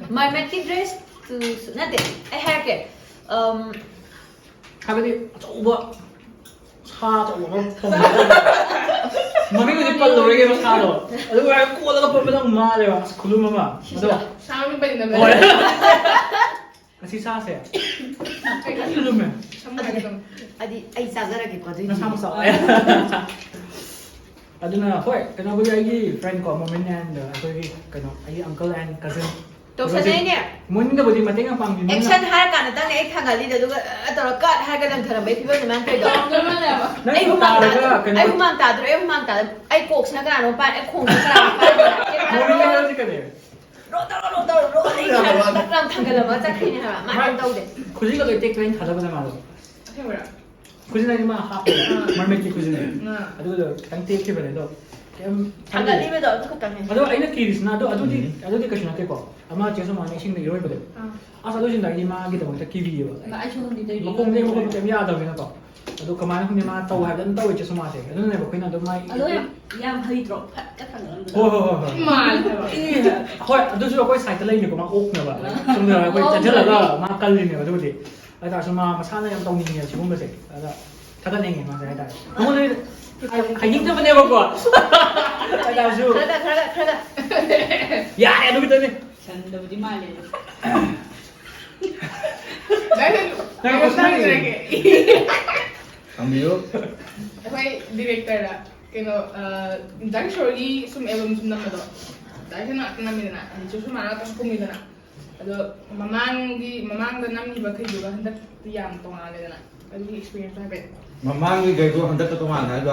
Mermaidꯀꯤ dress ꯇꯨꯁꯨ ꯅꯠꯇꯦ, ꯑꯩ ꯍꯥꯏꯔꯛꯀꯦ꯫ ꯑꯝ, ꯍꯥꯏꯕꯗꯤ ꯑꯆꯧꯕ ꯁꯥ ꯑꯆꯧꯕ ꯑꯃ ꯐꯝꯕ꯫ ꯃꯃꯤꯡꯗꯨꯗꯤ ꯄꯜꯂꯔꯣꯏꯒꯦꯕ ꯁꯥꯗꯣ꯫ ꯑꯗꯨꯒ ꯀꯣꯜꯂꯒ ꯐꯝꯕꯗꯣ ꯃꯥꯜꯂꯦꯕ꯫ ꯑꯁ, ꯈꯨꯂꯨꯝ ꯑꯃ꯫ ꯑꯗꯣ ꯁꯥ ꯃꯃꯤꯡ ꯄꯟꯒꯗꯕꯅꯦ꯫ ꯍꯣꯏ꯫ ꯑꯁꯤ ꯁꯥꯁꯦ꯫ ꯑꯩ ꯂꯨꯝꯃꯦ꯫ ꯁꯝ ꯍꯥꯏꯒꯗꯕꯅꯦ꯫ ꯑꯗꯤ ꯑꯩ ꯆꯥꯖꯔꯒꯦꯀꯣ, ꯑꯗꯨꯏꯗꯤ꯫ ꯅꯁꯥ ꯃꯆꯥ꯫ ꯑꯗꯨꯅ, ꯍꯣꯏ, ꯀꯩꯅꯣꯕꯨꯗꯤ ꯑꯩꯒꯤ friend ꯀꯣ, Momin and, uh, ꯑꯩꯈꯣꯏꯒꯤ ꯀꯩꯅꯣ, ꯑꯩꯒꯤ uncle and cousin꯫ ꯇꯧꯁꯟꯅꯩꯅꯦ꯫ ꯃꯣꯏꯅꯤꯗꯕꯨꯗꯤ ꯃꯇꯦꯡ ꯌꯥꯝ ꯄꯥꯡꯕꯤ꯫ Action ꯍꯥꯏꯔ ꯀꯥꯟꯗꯇꯪꯅꯦ ꯑꯩ ꯊꯥꯡꯒꯠꯂꯤꯗꯣ, ꯑꯗꯨꯒ, ꯑ, ꯇꯧꯔ cut ꯍꯥꯏꯔꯒ ꯂꯪꯊꯔꯝꯕꯩ ꯐꯤꯕꯝꯅꯦ ꯃꯥꯅ ꯇꯧꯔꯤꯗꯣ꯫ ꯅꯪ ꯑꯩ ꯍꯨꯃꯥꯡ ꯇꯥꯔꯒ ꯇꯥꯗ꯭ꯔꯣ? ꯀꯩꯅꯣ ꯑꯩ ꯍꯨꯃꯥꯡ ꯇꯥꯗ꯭ꯔꯣ? ꯑꯩ ꯍꯨꯃꯥꯡ ꯇꯥꯗ꯭ꯔꯣ? ꯑꯩ ꯀꯣꯛꯁꯤꯅ ꯀꯅꯥꯅꯣ ꯄꯥꯏ-, ꯑꯩ ꯈꯣꯡꯁꯤꯅ ꯀꯅꯥꯅꯣ ꯄꯥꯏꯔꯤꯅꯣ? Momin ꯍꯥꯏꯔꯁꯤ ꯀꯔꯤ? Roll ꯇꯧꯔꯣ, roll ꯇꯧꯔꯣ, roll ꯇꯧꯔꯣ꯫ ꯌꯥꯝ ꯌꯥꯝ ꯊꯥꯡꯒꯠꯂꯝꯃꯒ ꯆꯠꯈ꯭ꯔꯤꯅꯦ ꯍꯥꯏꯕ꯫ ꯃꯥ ꯃꯥ ꯀꯩꯝ ꯇꯧꯗꯦ꯫ ꯈꯨꯖꯤꯟꯒ ꯂꯣꯏ ꯇꯦꯛꯄ ꯑꯩꯅ ꯊꯥꯗꯕꯅꯦ ꯃꯥꯗꯣ꯫ ꯑꯁꯦꯡꯕꯩꯔꯣ? ꯈꯨꯖꯤꯟ ꯍꯥꯏꯗꯤ ꯃꯥ ꯍꯥꯞꯄꯦ꯫ ꯑꯥ꯫ Mermaidꯀꯤ ꯈꯨꯖꯤꯟ꯫ ꯑꯥ꯫ ꯑꯗꯨꯒ ꯈꯤꯇꯪ ꯇꯦꯛꯈꯤꯕꯅꯦ ꯑꯗꯣ꯫ ꯀꯩꯝ ꯊꯥꯡꯒꯠꯂꯤꯕꯗꯣ ꯑꯗꯨ ꯈꯛꯇꯪꯅꯦ꯫ ꯑꯗꯣ ꯑꯩꯅ ꯀꯤꯔꯤꯁꯤꯅ ꯑꯗꯣ ꯑꯗꯨꯗꯤ, ꯎꯝ꯫ ꯑꯗꯨꯗꯤ ꯀꯩꯁꯨ ꯅꯠꯇꯦꯀꯣ꯫ ꯑꯃ ꯆꯦ ꯁꯣꯃꯥꯅ ꯏꯁꯤꯡꯗ ꯏꯔꯣꯏꯕꯗꯣ꯫ ꯑꯥ꯫ ꯑꯁ, ꯑꯗꯨ ꯁꯤꯟꯗ ꯑꯩꯗꯤ ꯃꯥꯒꯤꯗꯃꯛꯇ ꯀꯤꯕꯤꯌꯦꯕ꯫ ꯃꯥ ꯑꯩꯁꯨ ꯈꯪꯗꯦ ꯇꯧꯔꯤꯗꯣ꯫ ꯃꯈꯣꯡꯗꯩ ꯃꯈꯣꯡ ꯀꯩꯝ ꯌꯥꯗꯕꯅꯤꯅꯀꯣ꯫ ꯑꯗꯣ ꯀꯃꯥꯏꯅ ꯈꯪꯗꯦ, ꯃꯥ ꯇꯧ ꯍꯥꯏꯕꯗ ꯑꯗꯨꯝ ꯇꯧꯋꯦ ꯆꯦꯁꯨ ꯃꯥꯁꯦ꯫ ꯑꯗꯨꯅꯅꯦꯕ ꯑꯩꯈꯣꯏꯅ ꯑꯗꯨꯝ ꯃꯥꯏ ꯑꯗꯣ ꯌꯥꯝ ꯌꯥꯝ ꯍꯩꯇ꯭ꯔꯣ? ꯐꯠ ꯀ ꯊꯥꯡꯒꯠꯂꯝꯕꯗꯣ꯫ ꯍꯣꯏ ꯍꯣꯏ ꯍꯣꯏ ꯍꯣꯏ꯫ ꯃꯥꯜꯂꯦ ꯍꯥꯏꯕ꯫ ꯑꯦ, ꯍꯣꯏ, ꯑꯗꯨꯁꯨ ꯑꯩꯈꯣꯏ ꯁꯥꯏꯠꯇ ꯂꯩꯅꯤꯀꯣ, ꯃꯥ ꯑꯣꯛꯅꯕ꯫ ꯁꯣꯝꯗ ꯑꯩꯈꯣꯏ ꯑꯣ, ꯆꯦꯟꯁꯤꯜꯂꯒ ꯃꯥꯅꯦ꯫ ꯃꯥ ꯀꯜꯂꯤꯅꯦꯕ꯫ ꯑꯗꯨꯕꯨꯗꯤ ꯍꯥꯏꯇꯥꯔꯁꯨ ꯃꯥ ꯃꯁꯥꯅ ꯌꯥꯝ ꯇꯧꯅꯤꯡꯉꯦꯕ ꯁꯤꯒꯨꯝꯕꯁꯦ꯫ ꯑꯗ ꯊꯥꯒꯠꯅꯤꯡꯉꯦ ꯃꯥꯁꯦ ꯍꯥꯏꯇꯥꯔꯦ꯫ ꯃꯉꯣꯟꯗ ꯍꯥꯏ- ꯍꯥꯏꯅꯤꯡꯗꯕꯅꯦꯕꯀꯣ꯫ ꯍꯥꯏꯇꯥꯔꯁꯨ ꯈꯔ ꯈꯔ ꯈꯔ ꯌꯥꯔꯦ, ꯑꯗꯨ ꯈꯤꯇꯅꯦ꯫ ꯁꯟꯗꯕꯨꯗꯤ ꯃꯥꯜꯂꯦ꯫ ꯅꯪ ꯀꯣꯏꯁꯟ ꯍꯪꯉꯤꯔꯣ? ꯍꯪꯕꯤꯌꯨ꯫ ꯑꯩꯈꯣꯏ ꯗꯤꯔꯦꯛꯇꯔꯗ ꯀꯩꯅꯣ ꯗꯥ ꯀꯤꯁꯣꯔꯒꯤ ꯁꯨꯝ ꯑꯦꯜꯕꯝ ꯁꯨꯝ ꯅꯝꯕꯗꯣ ꯗꯥ ꯀꯤꯁꯣꯔ ꯉꯥꯛꯇ ꯅꯝꯃꯤꯗꯅ, ꯑꯗꯩ ꯆꯨꯁꯨ ꯃꯥꯅ ꯉꯥꯛꯇ ꯀꯨꯝꯃꯤꯗꯅ꯫ ꯑꯗꯣ ꯃꯃꯥꯡꯒꯤ ꯃꯃꯥꯡꯗ ꯅꯝꯈꯤꯕꯈꯩꯗꯨꯒ ꯍꯟꯗꯛꯇꯤ ꯌꯥꯝ ꯇꯣꯉꯥꯜꯂꯦꯗꯅ, ꯑꯗꯨꯒꯤ ꯑꯦꯛꯁꯄꯤꯔꯤꯌꯦꯟꯁꯇꯣ ꯍꯥꯏꯐꯦꯠ꯫ ꯃꯃꯥꯡꯒꯤꯈꯩꯗꯣ ꯍꯟꯗꯛꯇ ꯇꯣꯉꯥꯟꯅ ꯍꯥꯏꯗꯣ?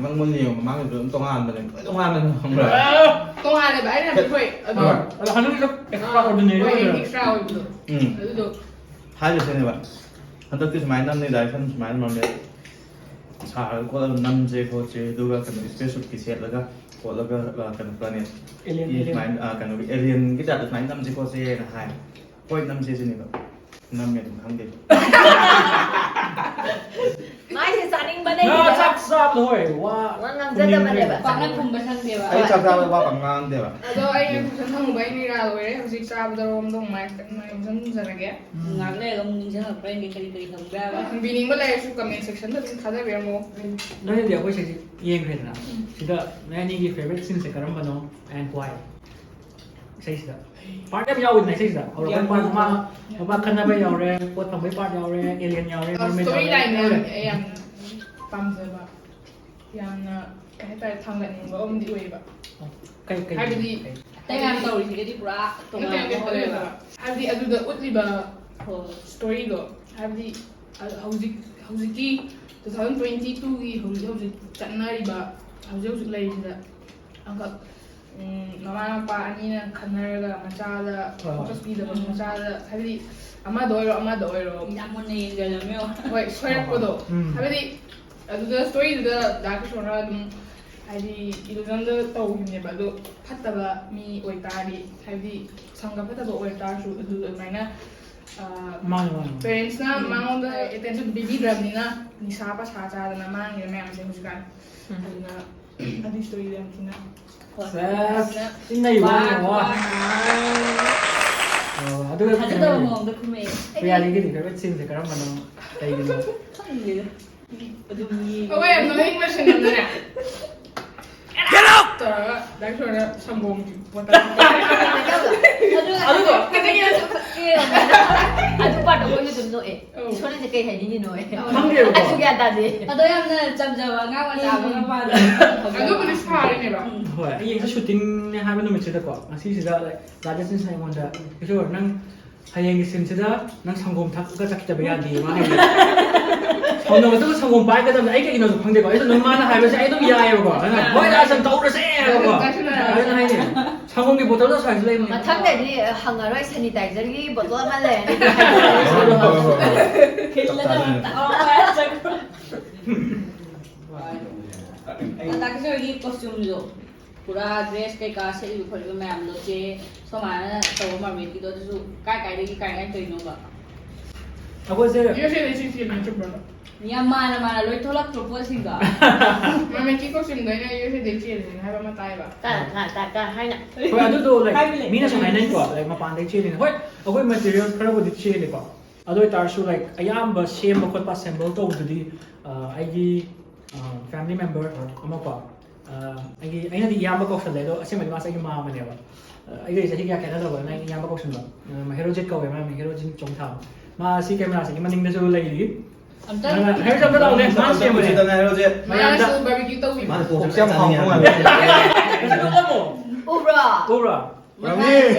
ꯅꯪ ꯃꯨꯟꯅ ꯌꯦꯡꯉꯣ, ꯃꯃꯥꯡꯒꯤꯗꯣ ꯑꯗꯨꯝ ꯇꯣꯉꯥꯟꯕꯅꯦ, ꯂꯣꯏ ꯇꯣꯉꯥꯟꯕꯅꯦ, ꯈꯪꯕ꯭ꯔꯥ? ꯇꯣꯉꯥꯜꯂꯦꯕ ꯑꯩꯅ ꯍꯥꯏꯕꯗꯤ ꯍꯣꯏ ꯑꯗꯣ ꯍꯣꯏ꯫ ꯑꯗꯣ ꯍꯟꯗꯛꯀꯤꯁꯨ ꯑꯦꯛꯁꯇ꯭ꯔꯥ ꯑꯣꯔꯗꯤꯅꯔꯤ ꯍꯣꯏ ꯑꯣꯏꯅ ꯑꯦꯛꯁꯇ꯭ꯔꯥ ꯑꯣꯏꯕꯗꯣ ꯎꯝ꯫ ꯑꯗꯨꯗꯣ ꯍꯥꯏꯔꯤꯁꯤꯅꯦꯕ, ꯍꯟꯗꯛꯇꯤ ꯁꯨꯃꯥꯏꯅ ꯅꯝꯅꯤ, ꯗꯥꯏꯔꯦꯛꯁꯟ ꯁꯨꯃꯥꯏꯅ ꯅꯝꯃꯦ, ꯁꯥꯔꯒ ꯈꯣꯠꯂꯒ ꯅꯝꯁꯦ ꯈꯣꯠꯁꯦ, ꯑꯗꯨꯒ ꯀꯩꯅꯣ ꯏꯁꯄꯦꯁ ꯁꯨꯠꯀꯤ ꯁꯦꯠꯂꯒ ꯈꯣꯠꯂꯒ ꯑ, ꯀꯩꯅꯣ ꯄ꯭ꯂꯥꯅꯦꯠ Alien, ꯀꯤ alien. ꯁꯨꯃꯥꯏꯅ ꯑ, ꯀꯩꯅꯣꯒꯤ ꯑꯦꯂꯤꯌꯟꯒꯤ ꯇꯥꯏꯞꯇ ꯁꯨꯃꯥꯏꯅ ꯅꯝꯁꯦ ꯈꯣꯠꯁꯦꯅ ꯍꯥꯏ꯫ ꯍꯣꯏ, ꯅꯝꯁꯦ ꯁꯤꯅꯦꯕ꯫ ꯅꯝꯃꯦ ꯑꯗꯨꯝ, ꯈꯪꯗꯦ꯫ ꯃꯥꯏꯁꯦ ꯆꯥꯅꯤꯡꯕꯅꯦ ꯉꯥ ꯆꯥꯛ ꯆꯥꯕꯗ ꯍꯣꯏ ꯋꯥ ꯋꯥ ꯉꯥꯡꯖꯗꯕꯅꯦꯕ꯫ ꯄꯥꯛꯅ ꯈꯨꯝꯕ ꯁꯪꯗꯦꯕ꯫ ꯑꯩ ꯆꯥꯛ ꯆꯥꯕꯗ ꯋꯥ ꯄꯥꯛ ꯉꯥꯡꯗꯦꯕ꯫ ꯑꯗꯣ ꯑꯩ ꯀꯣꯏꯁꯟ ꯍꯪꯕ ꯑꯩ ꯅꯤꯔꯥ ꯂꯣꯏꯔꯦ꯫ ꯍꯧꯖꯤꯛ ꯆꯥꯕꯗ ꯔꯣꯝꯗ ꯑꯃꯨꯛ ꯃꯥꯏ ꯃꯥꯏ ꯀꯣꯏꯁꯟ ꯍꯪꯖꯔꯒꯦ꯫ ꯉꯥꯏꯍꯥꯛ ꯂꯩꯔꯒ ꯑꯃꯨꯛ ꯅꯤꯡꯁꯤꯡꯉꯛꯄ꯭ꯔꯥ ꯌꯦꯡꯒꯦ ꯀꯔꯤ ꯀꯔꯤ ꯍꯪꯕ꯭ꯔꯥ ꯍꯥꯏꯕ꯫ ꯍꯪꯕꯤꯅꯤꯡꯕ ꯂꯩꯔꯁꯨ ꯀꯃꯦꯟ ꯁꯦꯛꯁꯟꯗ ꯑꯗꯨꯝ ꯊꯥꯖꯕꯤꯔꯝꯃꯣ꯫ ꯅꯣꯏꯅꯗꯤ ꯑꯩꯈꯣꯏ ꯏꯁꯩꯁꯦ ꯌꯦꯡꯈ꯭ꯔꯦꯗꯅ, ꯁꯤꯗ ꯅꯣꯏ ꯑꯅꯤꯒꯤ ꯐꯦꯕꯔꯦꯠ ꯁꯤꯟꯁꯦ ꯀꯔꯝꯕꯅꯣ and why? ꯏꯁꯩꯁꯤꯗ ꯄꯥꯔꯠ ꯌꯥꯝ ꯌꯥꯎꯋꯤꯗꯅ ꯏꯁꯩꯁꯤꯗ, ꯍꯧꯔꯛꯄ ꯌꯥꯝ ꯄꯥꯔꯠ, ꯌꯥꯎꯋꯤ꯫ ꯃꯃꯥ ꯃꯄꯥ ꯈꯠꯅꯕ ꯌꯥꯎꯔꯦ, ꯄꯣꯠ ꯊꯝꯕꯩ ꯄꯥꯔꯠ ꯌꯥꯎꯔꯦ, ꯑꯦꯂꯤꯌꯟ ꯌꯥꯎꯔꯦ, ꯃꯔꯃꯦꯠ ꯁ꯭ꯇꯣꯔꯤ ꯌꯥꯎꯔꯦ, ꯂꯥꯏꯟ ꯌꯥꯎꯔꯦ꯫ ꯌꯥꯝ ꯄꯥꯝꯖꯕ, ꯌꯥꯝꯅ ꯀꯩ ꯍꯥꯏꯇꯥꯔꯦ, ꯊꯥꯡꯒꯠꯅꯤꯡꯕ ꯑꯃꯗꯤ ꯑꯣꯏꯌꯦꯕ꯫ ꯀꯩ ꯀꯩ ꯍꯥꯏꯕꯗꯤ ꯀꯩ? ꯑꯇꯩ ꯃꯌꯥꯝ ꯇꯧꯔꯤꯁꯤꯒꯗꯤ ꯄꯨꯔꯥ ꯅꯠꯇꯦ, ꯇꯣꯉꯥꯟꯕ ꯅꯠꯇꯦ, ꯑꯣꯏꯌꯦꯕ꯫ ꯍꯥꯏꯕꯗꯤ ꯑꯗꯨꯗ ꯎꯠꯂꯤꯕ ꯍꯣꯏ꯫ ꯁ꯭ꯇꯣꯔꯤꯗꯣ, ꯍꯥꯏꯕꯗꯤ ꯑ- ꯍꯧꯖꯤꯛ ꯍꯧꯖꯤꯛꯀꯤ ꯇꯨ ꯊꯥꯎꯖꯟ ꯇ꯭ꯋꯦꯟꯇꯤ ꯇꯨꯒꯤ ꯍꯧꯖꯤꯛ ꯍꯧꯖꯤꯛ ꯆꯠꯅꯔꯤꯕ, ꯍꯧꯖꯤꯛ ꯍꯧꯖꯤꯛ ꯂꯩꯔꯤꯁꯤꯗ ꯑꯃꯈꯛ, ꯎꯝ, ꯃꯃꯥ ꯃꯄꯥ ꯑꯅꯤꯅ ꯈꯟꯅꯔꯒ ꯃꯆꯥꯗ ꯍꯣꯏ, ꯍꯣꯏ꯫ ꯐꯣꯀꯁ ꯄꯤꯗꯕ, ꯃꯆꯥꯗ ꯍꯥꯏꯕꯗꯤ ꯑꯃꯗ ꯑꯣꯏꯔꯣ ꯑꯃꯗ ꯑꯣꯏꯔꯣ ꯌꯥꯝ ꯃꯨꯟꯅ ꯌꯦꯡꯖꯜꯂꯝꯃꯦ꯫ ꯍꯣꯏ, ꯁꯣꯏꯔꯛꯄꯗꯣ꯫ ꯎꯝ꯫ ꯍꯥꯏꯕꯗꯤ ꯑꯗꯨꯗ ꯁ꯭ꯇꯣꯔꯤꯗꯨꯗ ꯗꯥ ꯀꯤꯁꯣꯔꯅ ꯑꯗꯨꯝ ꯍꯥꯏꯗꯤ ꯏꯂꯨꯖꯟꯗ ꯇꯧꯈꯤꯕꯅꯦꯕ꯫ ꯑꯗꯣ ꯐꯠꯇꯕ ꯃꯤ ꯑꯣꯏꯇꯥꯔꯗꯤ, ꯍꯥꯏꯕꯗꯤ ꯁꯪꯒ ꯐꯠꯇꯕ ꯑꯣꯏꯇꯥꯔꯁꯨ ꯑꯗꯨ ꯑꯗꯨꯃꯥꯏꯅ ꯃꯥꯅꯦ, ꯃꯥꯅꯦ, ꯃꯥꯅꯦ꯫ Parents ꯅ ꯃꯉꯣꯟꯗ attention ꯄꯤꯕꯤꯗ꯭ꯔꯕꯅꯤꯅ ꯅꯤꯁꯥ ꯄꯁꯥ ꯆꯥꯗꯅ ꯃꯥꯡꯉꯤꯕ ꯃꯌꯥꯝꯁꯦ ꯍꯧꯖꯤꯛꯀꯥꯟ꯫ ꯎꯝ꯫ ꯑꯗꯨꯅ ꯑꯗꯨꯒꯤ story ꯗꯣ ꯌꯥꯝ ꯊꯤꯅ ꯁꯦꯁ, ꯊꯤꯅ ꯅꯩꯕ ꯋꯥ, ꯋꯥ꯫ ꯋꯥ꯫ ꯑꯣ, ꯑꯗꯨꯒ ꯊꯥꯖꯗꯕ ꯃꯑꯣꯡꯗ ꯈꯨꯝꯃꯛꯑꯦ꯫ ꯄ꯭ꯔꯤꯌꯥꯂꯤꯒꯤꯗꯤ favourite scene ꯁꯦ ꯀꯔꯝꯕꯅꯣ? ꯀꯩꯒꯤꯅꯣ? ꯈꯪꯗꯦꯗ꯫ ꯑꯗꯨꯝ ꯌꯦꯡꯉꯦ꯫ ꯑꯩꯈꯣꯏ ꯌꯥꯝ ꯅꯣꯛꯅꯤꯡꯕ scene ꯑꯃꯅꯅꯦ꯫ Get out! ꯇꯧꯔꯒ ꯗꯥꯏꯔꯦꯛꯇꯔꯅ ꯁꯪꯒꯣꯝꯒꯤ ꯕꯣꯇꯜ꯫ ꯑꯗꯨ ꯑꯗꯨꯗꯣ ꯑꯗꯨ ꯈꯛꯇꯒꯤ ꯑꯗꯨ part ꯇꯣ ꯑꯩꯈꯣꯏꯁꯨ ꯑꯗꯨꯝ ꯅꯣꯛꯑꯦ꯫ ꯑꯧ꯫ ꯏꯁꯣꯔꯅꯁꯦ ꯀꯩ ꯍꯥꯏꯅꯤꯡꯉꯤꯅꯣ? ꯈꯪꯗꯦꯕꯀꯣ꯫ ꯑꯩꯁꯨ ꯒ꯭ꯌꯥꯟ ꯇꯥꯗꯦ꯫ ꯑꯗꯣ ꯌꯥꯝꯅ ꯆꯝꯖꯕ ꯑꯉꯥꯡ ꯃꯆꯥ ꯑꯃꯒ ꯃꯥꯜꯂꯦ꯫ ꯑꯗꯨꯕꯨꯗꯤ ꯁꯥꯔꯤꯅꯦꯕ꯫ ꯎꯝ꯫ ꯍꯣꯏ꯫ ꯍꯌꯦꯡꯁꯦ shooting ꯅꯦ ꯍꯥꯏꯕ ꯅꯨꯃꯤꯠꯁꯤꯗꯀꯣ, ꯉꯁꯤꯁꯤꯗ, like, ꯔꯥꯖꯦꯁꯅ ꯑꯩꯉꯣꯟꯗ, "ꯀꯤꯁꯣꯔ, ꯅꯪ ꯍꯌꯦꯡꯒꯤ scene ꯁꯤꯗ ꯅꯪ ꯁꯪꯒꯣꯝ ꯊꯛꯑꯒ ꯆꯠꯈꯤꯗꯕ ꯌꯥꯗꯦ", ꯃꯥ ꯍꯥꯏꯅꯦ꯫ ꯁꯪꯒꯣꯝ ꯊꯛꯑꯒ ꯁꯪꯒꯣꯝ ꯄꯥꯏꯒꯗꯕꯅꯤ꯫ ꯑꯩ ꯀꯩꯒꯤꯅꯣꯁꯨ ꯈꯪꯗꯦꯀꯣ꯫ ꯑꯩꯁꯨ ꯑꯗꯨꯝ ꯃꯥꯅ ꯍꯥꯏꯕꯁꯦ ꯑꯩ ꯑꯗꯨꯝ ꯌꯥꯏꯑꯕꯀꯣ꯫ ꯑꯗꯨꯅ, "ꯍꯣꯏ, ꯗꯥ, ꯁꯪ ꯇꯧꯔꯁꯦ", ꯍꯥꯏꯕꯀꯣ꯫ ꯑꯗꯨꯅ ꯍꯥꯏꯅꯦ꯫ ꯁꯪꯒꯣꯝꯒꯤ ꯕꯣꯇꯜꯗꯣ ꯁ꯭ꯋꯥꯏꯁꯨ ꯂꯩꯕꯅꯦ꯫ ꯃꯊꯪꯗꯗꯤ ꯍꯪꯉꯔꯣꯏ, sanitizer ꯒꯤ ꯕꯣꯇꯜ ꯑꯃ ꯂꯩꯔꯅꯤ꯫ ꯍꯣꯏ, ꯍꯣꯏ, ꯍꯣꯏ, ꯍꯣꯏ꯫ ꯆꯞ ꯆꯥꯗꯣꯏꯅꯦ꯫ ꯗꯥ ꯀꯤꯁꯣꯔꯒꯤ costume ꯗꯣ꯫ ꯄꯨꯔꯥ dress ꯀꯩꯀꯥ ꯁꯦꯠꯂꯤꯕ ꯈꯣꯠꯂꯤꯕ ꯃꯌꯥꯝꯗꯣ, ꯆꯦ ꯁꯣꯃꯥꯅ ꯇꯧꯕ mermaid ꯀꯤꯗꯣ, ꯑꯗꯨꯁꯨ ꯀꯥꯏ ꯀꯥꯏꯗꯒꯤ ꯀꯥꯏ ꯀꯥꯏ ꯇꯧꯔꯤꯅꯣꯕ? ꯑꯩꯈꯣꯏꯁꯦ ꯌꯨ ꯑꯦꯁ ꯑꯦ ꯗꯒꯤ ꯆꯦꯜꯂꯤꯅꯦ, ꯆꯨꯝꯕ꯭ꯔꯣ? ꯌꯥꯝ ꯃꯥꯟꯅ ꯃꯥꯟꯅ ꯂꯣꯏ ꯊꯣꯛꯂꯛꯇ꯭ꯔꯣ ꯄꯣꯠꯁꯤꯡꯗꯣ? Mermaid ꯀꯤ costume ꯗꯣ ꯑꯩꯅ ꯌꯨ ꯑꯦꯁ ꯑꯦ ꯗꯒꯤ ꯆꯦꯜꯂꯤꯅꯦ ꯍꯥꯏꯕ ꯑꯃ ꯇꯥꯏꯕ꯫ ꯀꯥ, ꯀꯥ, ꯀꯥ, ꯀꯥ ꯍꯥꯏꯅ꯫ ꯍꯣꯏ, ꯑꯗꯨꯗꯣ, like, ꯍꯥꯏꯕꯅꯦ꯫ ꯃꯤꯅꯁꯨ ꯍꯥꯏꯅꯩꯀꯣ, like, ꯃꯄꯥꯟꯗꯒꯤ ꯆꯦꯜꯂꯤꯅꯦ꯫ ꯍꯣꯏ, ꯑꯩꯈꯣꯏ material ꯈꯔꯕꯨꯗꯤ ꯆꯦꯜꯂꯤꯀꯣ, ꯑꯗꯨ ꯑꯣꯏꯇꯥꯔꯁꯨ, like, ꯑꯌꯥꯝꯕ ꯁꯦꯝꯕ ꯈꯣꯠꯄ, assemble ꯇꯧꯕꯗꯨꯗꯤ, ꯑ, ꯑꯩꯒꯤ, ꯑ, family member ꯑꯃꯀꯣ, ꯑ, ꯑꯩꯒꯤ, ꯑꯩꯅꯗꯤ ꯏꯌꯥꯝꯕ ꯀꯧꯁꯜꯂꯦ, ꯑꯗꯣ ꯑꯁꯦꯡꯕꯗꯤ ꯃꯥꯁꯦ ꯑꯩꯒꯤ ꯃꯥꯝꯃꯅꯦꯕ꯫ ꯑ, ꯑꯩꯒ ꯆꯍꯤ ꯀꯌꯥ ꯈꯦꯠꯅꯗꯕꯅ ꯑꯩꯒꯤ ꯏꯌꯥꯝꯕ ꯀꯧꯁꯟꯕ꯫ ꯑ, ꯍꯦꯔꯣꯖꯤꯠ ꯀꯧꯋꯦ, ꯃꯥ ꯃꯤꯡ ꯍꯦꯔꯣꯖꯤꯠ ꯆꯣꯡꯊꯥꯝ꯫ ꯃꯥ ꯑꯁꯤ camera ꯁꯤꯒꯤ ꯃꯅꯤꯡꯗꯁꯨ ꯂꯩꯔꯤ꯫ ꯑꯝꯇꯪ ꯑ, ꯍꯦꯔꯣꯖꯤꯠ ꯑꯝꯇ ꯂꯥꯎꯅꯦ, ꯃꯥ ꯁꯦꯝꯕꯅꯦ꯫ ꯆꯠꯂꯣ, ꯍꯦꯔꯣꯖꯤꯠ꯫ ꯃꯌꯥꯝꯗ ꯃꯥꯁꯨ barbecue ꯇꯧꯕꯤꯕ꯫ ꯃꯥꯅ ꯄꯣꯛꯁꯦ ꯌꯥꯝ ꯍꯥꯎꯕ ꯃꯥꯜꯂꯦ꯫ ꯀꯩꯁꯨ ꯅꯣꯛꯂꯝꯃꯣ꯫ ꯎꯕ꯭ꯔꯣ? ꯎꯕ꯭ꯔꯥ?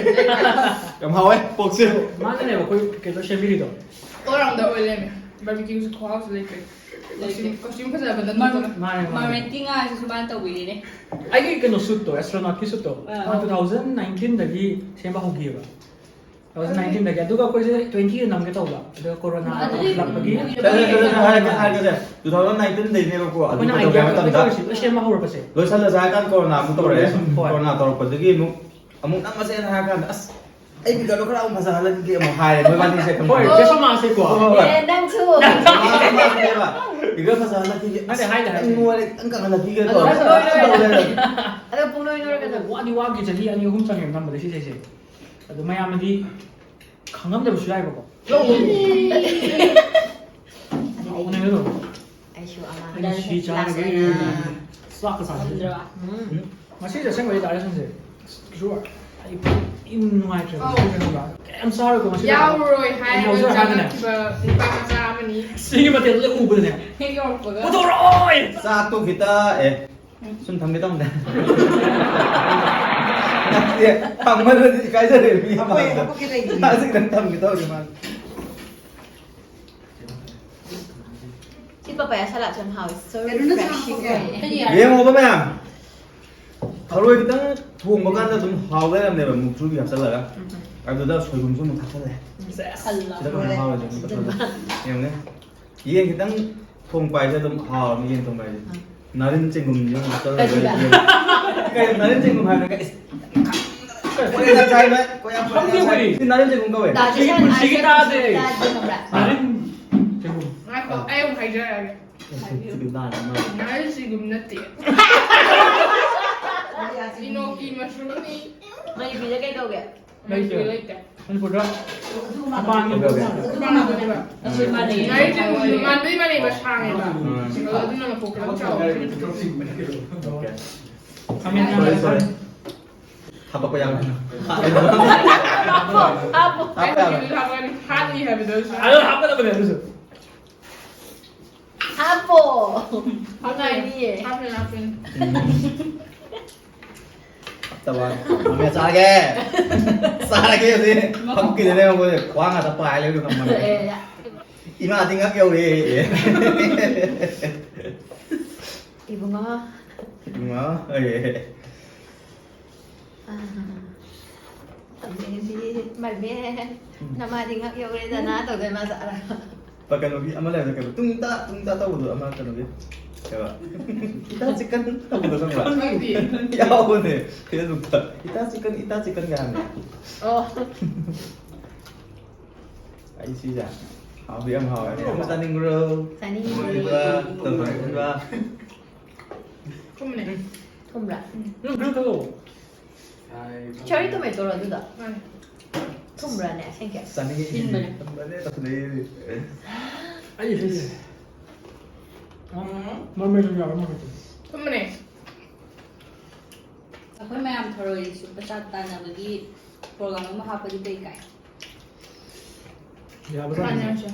ꯌꯥꯝ ꯍꯥꯎꯋꯦ ꯄꯣꯛꯁꯦ꯫ ꯃꯥꯅꯅꯦꯕ ꯑꯩꯈꯣꯏ ꯀꯩꯅꯣ ꯁꯦꯝꯕꯤꯔꯤꯗꯣ꯫ All rounder ꯑꯣꯏ ꯂꯩꯔꯝꯃꯦ꯫ Barbecue ꯁꯨ ꯈꯨꯍꯥꯎꯁꯨ ꯂꯩꯇ꯭ꯔꯦ꯫ ꯂꯩꯇ꯭ꯔꯦ꯫ Costume, costume ꯐꯖꯕꯗ ꯃꯥꯅꯦ, ꯃꯥꯅꯦ, ꯃꯥꯅꯦ꯫ Mermaid ꯀꯤ ꯉꯥꯁꯤꯁꯨ ꯃꯥꯅ ꯇꯧꯕꯤꯔꯤꯅꯦ꯫ ꯑꯩꯒꯤ ꯀꯩꯅꯣ suit ꯇꯣ, astronaut ꯀꯤ suit ꯇꯣ, ꯑꯥ꯫ ꯃꯥ two thousand nineteen ꯗꯒꯤ ꯁꯦꯝꯕ ꯍꯧꯈꯤꯑꯕ꯫ Two thousand nineteen ꯗꯒꯤ꯫ ꯑꯗꯨꯒ ꯑꯩꯈꯣꯏꯁꯦ twenty ꯗ ꯅꯝꯒꯦ ꯇꯧꯕ꯫ ꯑꯗꯨꯒ corona ꯑꯗꯨꯗꯤ ꯂꯥꯛꯄꯒꯤ꯫ ꯀꯨꯏꯔꯕ ꯆꯠꯂꯦ, ꯆꯠꯂꯦ, ꯆꯠꯂꯦ, ꯍꯥꯏꯔꯛꯀꯦ, ꯍꯥꯏꯔꯛꯀꯦ, ꯁꯦ꯫ Two thousand nineteen ꯗꯩꯅꯦꯕꯀꯣ꯫ ꯑꯗꯨ ꯑꯩꯈꯣꯏꯅ ꯀꯩꯗꯧꯒꯦ idea ꯍꯥꯏꯕ ꯃꯇꯝꯗ ꯇꯧꯔꯤꯁꯤ ꯂꯣꯏ ꯁꯦꯝꯕ ꯍꯧꯔꯕꯁꯦ꯫ ꯂꯣꯏꯁꯜꯂꯁꯦ ꯍꯥꯏ ꯀꯥꯟꯗ corona ꯑꯃꯨꯛ ꯇꯧꯔꯛꯑꯦ꯫ ꯍꯣꯏ꯫ Corona ꯇꯧꯔꯛꯄꯗꯒꯤ ꯑꯃꯨꯛ, ꯑꯃꯨꯛ ꯅꯝꯃꯁꯦꯅ ꯍꯥꯏꯔ ꯀꯥꯟꯗ, ꯑꯁ, ꯑꯩ ꯐꯤꯒꯔꯗꯣ ꯈꯔ ꯑꯃꯨꯛ ꯐꯖꯍꯜꯂꯒꯦ ꯑꯃꯨꯛ ꯍꯥꯏꯔꯦ ꯃꯣꯏꯕꯥꯅꯤꯁꯦ ꯈꯪꯕ꯭ꯔꯥ? ꯍꯣꯏ, ꯆꯦ ꯁꯣꯃꯥꯁꯦꯀꯣ꯫ ꯍꯣꯏ, ꯍꯣꯏ꯫ ꯑꯦ ꯅꯪꯁꯨ ꯃꯥ- ꯃꯥꯁꯨꯅꯦꯕ, ꯐꯤꯒꯔ ꯐꯖꯍꯜꯂꯛꯈꯤꯒꯦ꯫ ꯅꯠꯇꯦ, ꯍꯥꯏꯗꯦ, ꯍꯥꯏꯗꯦ꯫ ꯅꯪ ꯅꯣꯏꯔꯦ, ꯈꯤꯇꯪ ꯀꯪꯍꯜꯂꯛꯈꯤꯒꯦ ꯑꯗꯣ ꯇꯧꯔ ꯅꯣꯏ, ꯅꯣꯏ, ꯇꯧ ꯂꯩꯔꯦ꯫ ꯑꯗꯣ ꯄꯨꯡ ꯅꯣꯏ ꯅꯣꯏꯔꯒ ꯑꯗꯣ ꯋꯥꯗꯤ ꯋꯥꯈꯤ, ꯆꯍꯤ ꯑꯅꯤ ꯑꯍꯨꯝ ꯆꯪꯉꯦꯕ ꯅꯝꯕꯗ ꯁꯤ ꯏꯁꯩꯁꯦ꯫ ꯑꯗꯣ ꯃꯌꯥꯝꯅꯗꯤ ꯈꯪꯉꯝꯗꯕꯁꯨ ꯌꯥꯏꯕꯀꯣ꯫ ꯎꯅꯔꯣ꯫ ꯑꯩꯁꯨ ꯑꯃ ꯑꯩ ꯁꯤ ꯆꯥꯔꯒꯦ꯫ ꯆꯥꯛꯀ ꯆꯥꯅꯤꯡꯗ꯭ꯔꯦ꯫ ꯎꯝ꯫ ꯉꯁꯤꯁꯦ ꯑꯁꯦꯡꯕꯩ ꯗꯥꯏꯔꯦꯛꯁꯟꯁꯦ ꯀꯤꯁꯣꯔ ꯑꯩ ꯏꯪ ꯅꯨꯡꯉꯥꯏꯇ꯭ꯔꯦꯕ꯫ ꯑꯧ꯫ ꯉꯁꯤꯁꯦ ꯈꯪꯕ꯭ꯔꯥ? ꯀꯩꯝ ꯆꯥꯔꯣꯏꯀꯣ ꯉꯁꯤ꯫ ꯌꯥꯎꯔꯣꯏ ꯍꯥꯏꯔꯒ ꯌꯥꯎꯖꯔꯣꯏ ꯍꯥꯏꯗꯅ꯫ ꯆꯪꯉꯛꯈꯤꯕ ꯅꯨꯄꯥ ꯃꯆꯥ ꯑꯃꯅꯤ꯫ ꯁꯤꯒꯤ ꯃꯇꯦꯜꯗꯨꯗ ꯎꯕꯗꯅꯦ꯫ ꯍꯦꯛ ꯌꯧꯔꯛꯄꯒ ꯄꯨꯊꯣꯔꯛꯑꯣꯏ! ꯆꯥꯛꯇꯣ ꯈꯤꯇ ꯑꯦ ꯁꯨꯝ ꯊꯝꯒꯦ ꯇꯧꯅꯦ꯫ ꯊꯝꯃꯗꯤ ꯏꯀꯥꯏꯖꯔꯦ ꯃꯤ ꯃꯃꯥꯡꯗ꯫ ꯆꯥꯛꯁꯤ ꯈꯤꯇꯪ ꯊꯝꯒꯦ ꯇꯧꯔꯤ ꯃꯥꯅ꯫ ꯁꯤ ꯄꯄꯌꯥ ꯁꯂꯥꯗꯁꯨ ꯌꯥꯝ ꯍꯥꯎꯋꯦ꯫ So ꯀꯩꯅꯣꯅ refreshing ꯆꯥꯎꯊꯣꯛꯈ꯭ꯔꯦ꯫ ꯑꯣꯏꯌꯦ꯫ ꯌꯦꯡꯉꯣꯕ ꯃꯌꯥꯝ, ꯊꯔꯣꯏ ꯈꯤꯇꯪ ꯊꯣꯡꯕ ꯀꯥꯟꯗ ꯑꯗꯨꯝ ꯍꯥꯎ ꯂꯩꯔꯝꯅꯦꯕ, ꯃꯨꯛꯊ꯭ꯔꯨꯕꯤ ꯍꯥꯞꯆꯜꯂꯒ꯫ ꯑꯗꯨꯗ ꯁꯣꯏꯕꯨꯝꯁꯨ ꯑꯃꯨꯛ ꯊꯥꯛꯆꯜꯂꯦ꯫ ꯁꯤꯗ ꯀꯃꯥꯏꯅ ꯍꯥꯎꯔꯣꯏꯗꯣꯏꯅꯣ? ꯌꯦꯡꯉꯨꯅꯦ, ꯌꯦꯟ ꯈꯤꯇꯪ ꯊꯣꯡꯕ ꯍꯥꯏꯁꯦ ꯑꯗꯨꯝ ꯍꯥꯎꯔꯅꯤ, ꯌꯦꯟ ꯊꯣꯡꯕ ꯍꯥꯏꯁꯦ꯫ ꯅꯥꯔꯤꯟ ꯆꯦꯡꯒꯨꯝꯁꯨ ꯑꯃꯨꯛ ꯍꯥꯞꯆꯜꯂꯒ꯫ ꯀꯔꯤꯕ? ꯀꯩꯅꯣ ꯅꯥꯔꯤꯟ ꯆꯦꯡꯒꯨꯝ ꯍꯥꯏꯕ? ꯀꯣꯔꯤꯌꯥ ꯆꯥꯏꯕ, ꯀꯣꯔꯤꯌꯥ ꯈꯪꯗꯦ ꯑꯩꯈꯣꯏꯗꯤ꯫ ꯁꯤ ꯅꯥꯔꯤꯟ ꯆꯦꯡꯒꯨꯝ ꯀꯧꯋꯦ꯫ ꯗꯥ ꯁꯤ ꯄꯨꯟꯁꯤꯒꯤ ꯇꯥꯗꯦ꯫ ꯇꯥꯗꯦ ꯈꯪꯕ꯭ꯔꯥ? ꯅꯥꯔꯤꯟ ꯆꯦꯡꯒꯨꯝ꯫ ꯉꯥꯏꯈꯣ, ꯑꯩ ꯑꯃꯨꯛ ꯍꯥꯏꯖꯔꯛꯑꯒꯦ꯫ ꯁꯤꯗꯤ ꯂꯥꯟ ꯑꯃ꯫ ꯅꯥꯔꯤꯟ ꯆꯦꯡꯒꯨꯝ ꯅꯠꯇꯦ꯫ ꯏꯅꯣꯀꯤ ꯃꯁꯔꯨꯝꯅꯤ꯫ ꯃꯅꯤꯄꯨꯔꯤꯗ ꯀꯩ ꯀꯧꯒꯦ? ꯃꯅꯤꯄꯨꯔꯗ ꯂꯩꯇꯦ꯫ ꯃꯅꯤꯄꯨꯔꯗ ꯃꯄꯥꯟꯒꯤ ꯀꯧꯒꯦ꯫ ꯃꯥꯟꯅꯕꯅꯦꯕ꯫ ꯑꯩꯈꯣꯏ ꯃꯥꯟꯅꯩꯌꯦ꯫ ꯅꯥꯔꯤꯟ ꯆꯦꯡꯒꯨꯝꯗꯨ ꯃꯥꯟꯕꯗꯤ ꯃꯥꯟꯅꯩꯕ, ꯁꯥꯡꯉꯦꯕ꯫ ꯎꯝ꯫ ꯑꯗꯣ ꯑꯗꯨꯅ ꯃꯀꯣꯛ ꯈꯤꯇꯪ ꯆꯥꯎꯕ꯫ Okay. ꯈꯥꯃꯦꯟ Sorry, ꯌꯥꯝ sorry. ꯍꯥꯄꯛꯄ ꯌꯥꯕ꯭ꯔꯥ? ꯍꯥꯞꯄꯣ, ꯍꯥꯞꯄꯣ꯫ ꯍꯥꯞꯄ ꯌꯥꯕ꯭ꯔꯥ? ꯑꯩ ꯍꯥꯞꯄꯅꯤ ꯍꯥꯏꯕꯗꯣ꯫ ꯑꯗꯣ ꯍꯥꯞꯀꯗꯕꯅꯦ ꯑꯗꯨꯁꯨ꯫ ꯍꯥꯞꯄꯣ꯫ ꯅꯨꯡꯉꯥꯏꯅꯤꯌꯦ꯫ ꯍꯥꯞꯄꯅꯤ, ꯍꯥꯞꯄꯅꯤ꯫ ꯇꯕ꯫ ꯃꯃꯦ ꯆꯥꯔꯒꯦ꯫ ꯆꯥꯔꯒꯦ ꯍꯧꯖꯤꯛ꯫ ꯐꯛꯀꯤꯗꯅꯦ ꯑꯩꯈꯣꯏ ꯈ꯭ꯋꯥꯡ ꯉꯥꯛꯇ ꯄꯥꯏ ꯂꯩꯕ ꯉꯝꯃꯔꯣꯏ꯫ ꯑꯦ, ꯏꯃꯥꯗꯤ ꯉꯛ ꯌꯧꯔꯦ꯫ ꯏꯕꯨꯡꯉꯣ꯫ ꯏꯃꯥ꯫ ꯑꯦ꯫ ꯑꯥ, ꯃꯃꯦꯗꯤ, ꯃꯃꯦ, ꯅꯃꯥꯗꯤ ꯉꯛ ꯌꯧꯔꯦꯗꯅ ꯇꯧꯗꯣꯏ ꯃꯥ ꯆꯥꯔꯒ꯫ ꯀꯩꯅꯣꯒꯤ ꯑꯃ ꯂꯩꯕꯗꯣ, ꯀꯩꯅꯣ, ꯇꯨꯡ ꯇꯥ ꯇꯨꯡ ꯇꯥ ꯇꯧꯕꯗꯣ, ꯑꯃ ꯀꯩꯅꯣꯒꯤ, ꯀꯩꯕ? ꯏꯇꯥ ꯆꯤꯛꯀꯟ ꯇꯧꯕꯗꯣ ꯈꯪꯕ꯭ꯔꯥ? ꯈꯪꯗꯦ꯫ ꯌꯥꯎꯕꯅꯦ Facebookꯇ, "ꯏꯇꯥ ꯆꯤꯛꯀꯟ, ꯏꯇꯥ ꯆꯤꯛꯀꯟ" ꯀꯥꯏꯅ꯫ ꯑꯣ꯫ ꯑꯩ ꯁꯤꯁꯦ ꯍꯥꯎꯗꯤ ꯌꯥꯝ ꯍꯥꯎꯋꯦ꯫ ꯑꯃ ꯆꯥꯅꯤꯡꯕ꯭ꯔꯣ? ꯆꯥꯅꯤꯡꯉꯦ꯫ ꯇꯧꯕꯤꯕ, ꯇꯧꯕꯤꯕ꯫ ꯊꯨꯝꯕꯅꯦ꯫ ꯊꯨꯝꯕ꯭ꯔꯥ? ꯎꯝ꯫ ꯅꯪ green ꯇꯧ꯫ ꯆꯥꯏ꯫ Cherry tomatoꯔꯣ ꯑꯗꯨꯗꯣ? ꯃꯥꯅꯦ꯫ ꯊꯨꯝꯕ꯭ꯔꯥꯅꯦ ꯑꯁꯦꯡꯀꯤ? ꯆꯥꯅꯤꯡꯉꯤ꯫ ꯁꯤꯟꯕꯅꯦ꯫ ꯊꯨꯝꯕꯅꯦ, ꯇꯧꯁꯜꯂꯛꯏ꯫ ꯑꯩ ꯁꯤꯁꯦ꯫ ꯎꯝ꯫ ꯃꯔꯃꯦꯁꯨ ꯌꯥꯎꯔꯦ, ꯃꯔꯃꯦꯁꯨ꯫ ꯊꯨꯝꯕꯅꯦ꯫ ꯑꯩꯈꯣꯏ ꯃꯌꯥꯝ ꯊꯔꯣꯏꯁꯨ ꯄꯩꯁꯥ ꯇꯥꯟꯅꯕꯒꯤ program ꯑꯃ ꯍꯥꯞꯄꯗꯤ ꯀꯩ ꯀꯥꯏ? ꯌꯥꯕꯖꯥꯠꯅꯤ꯫ ꯃꯥꯟꯅꯔꯁꯦ꯫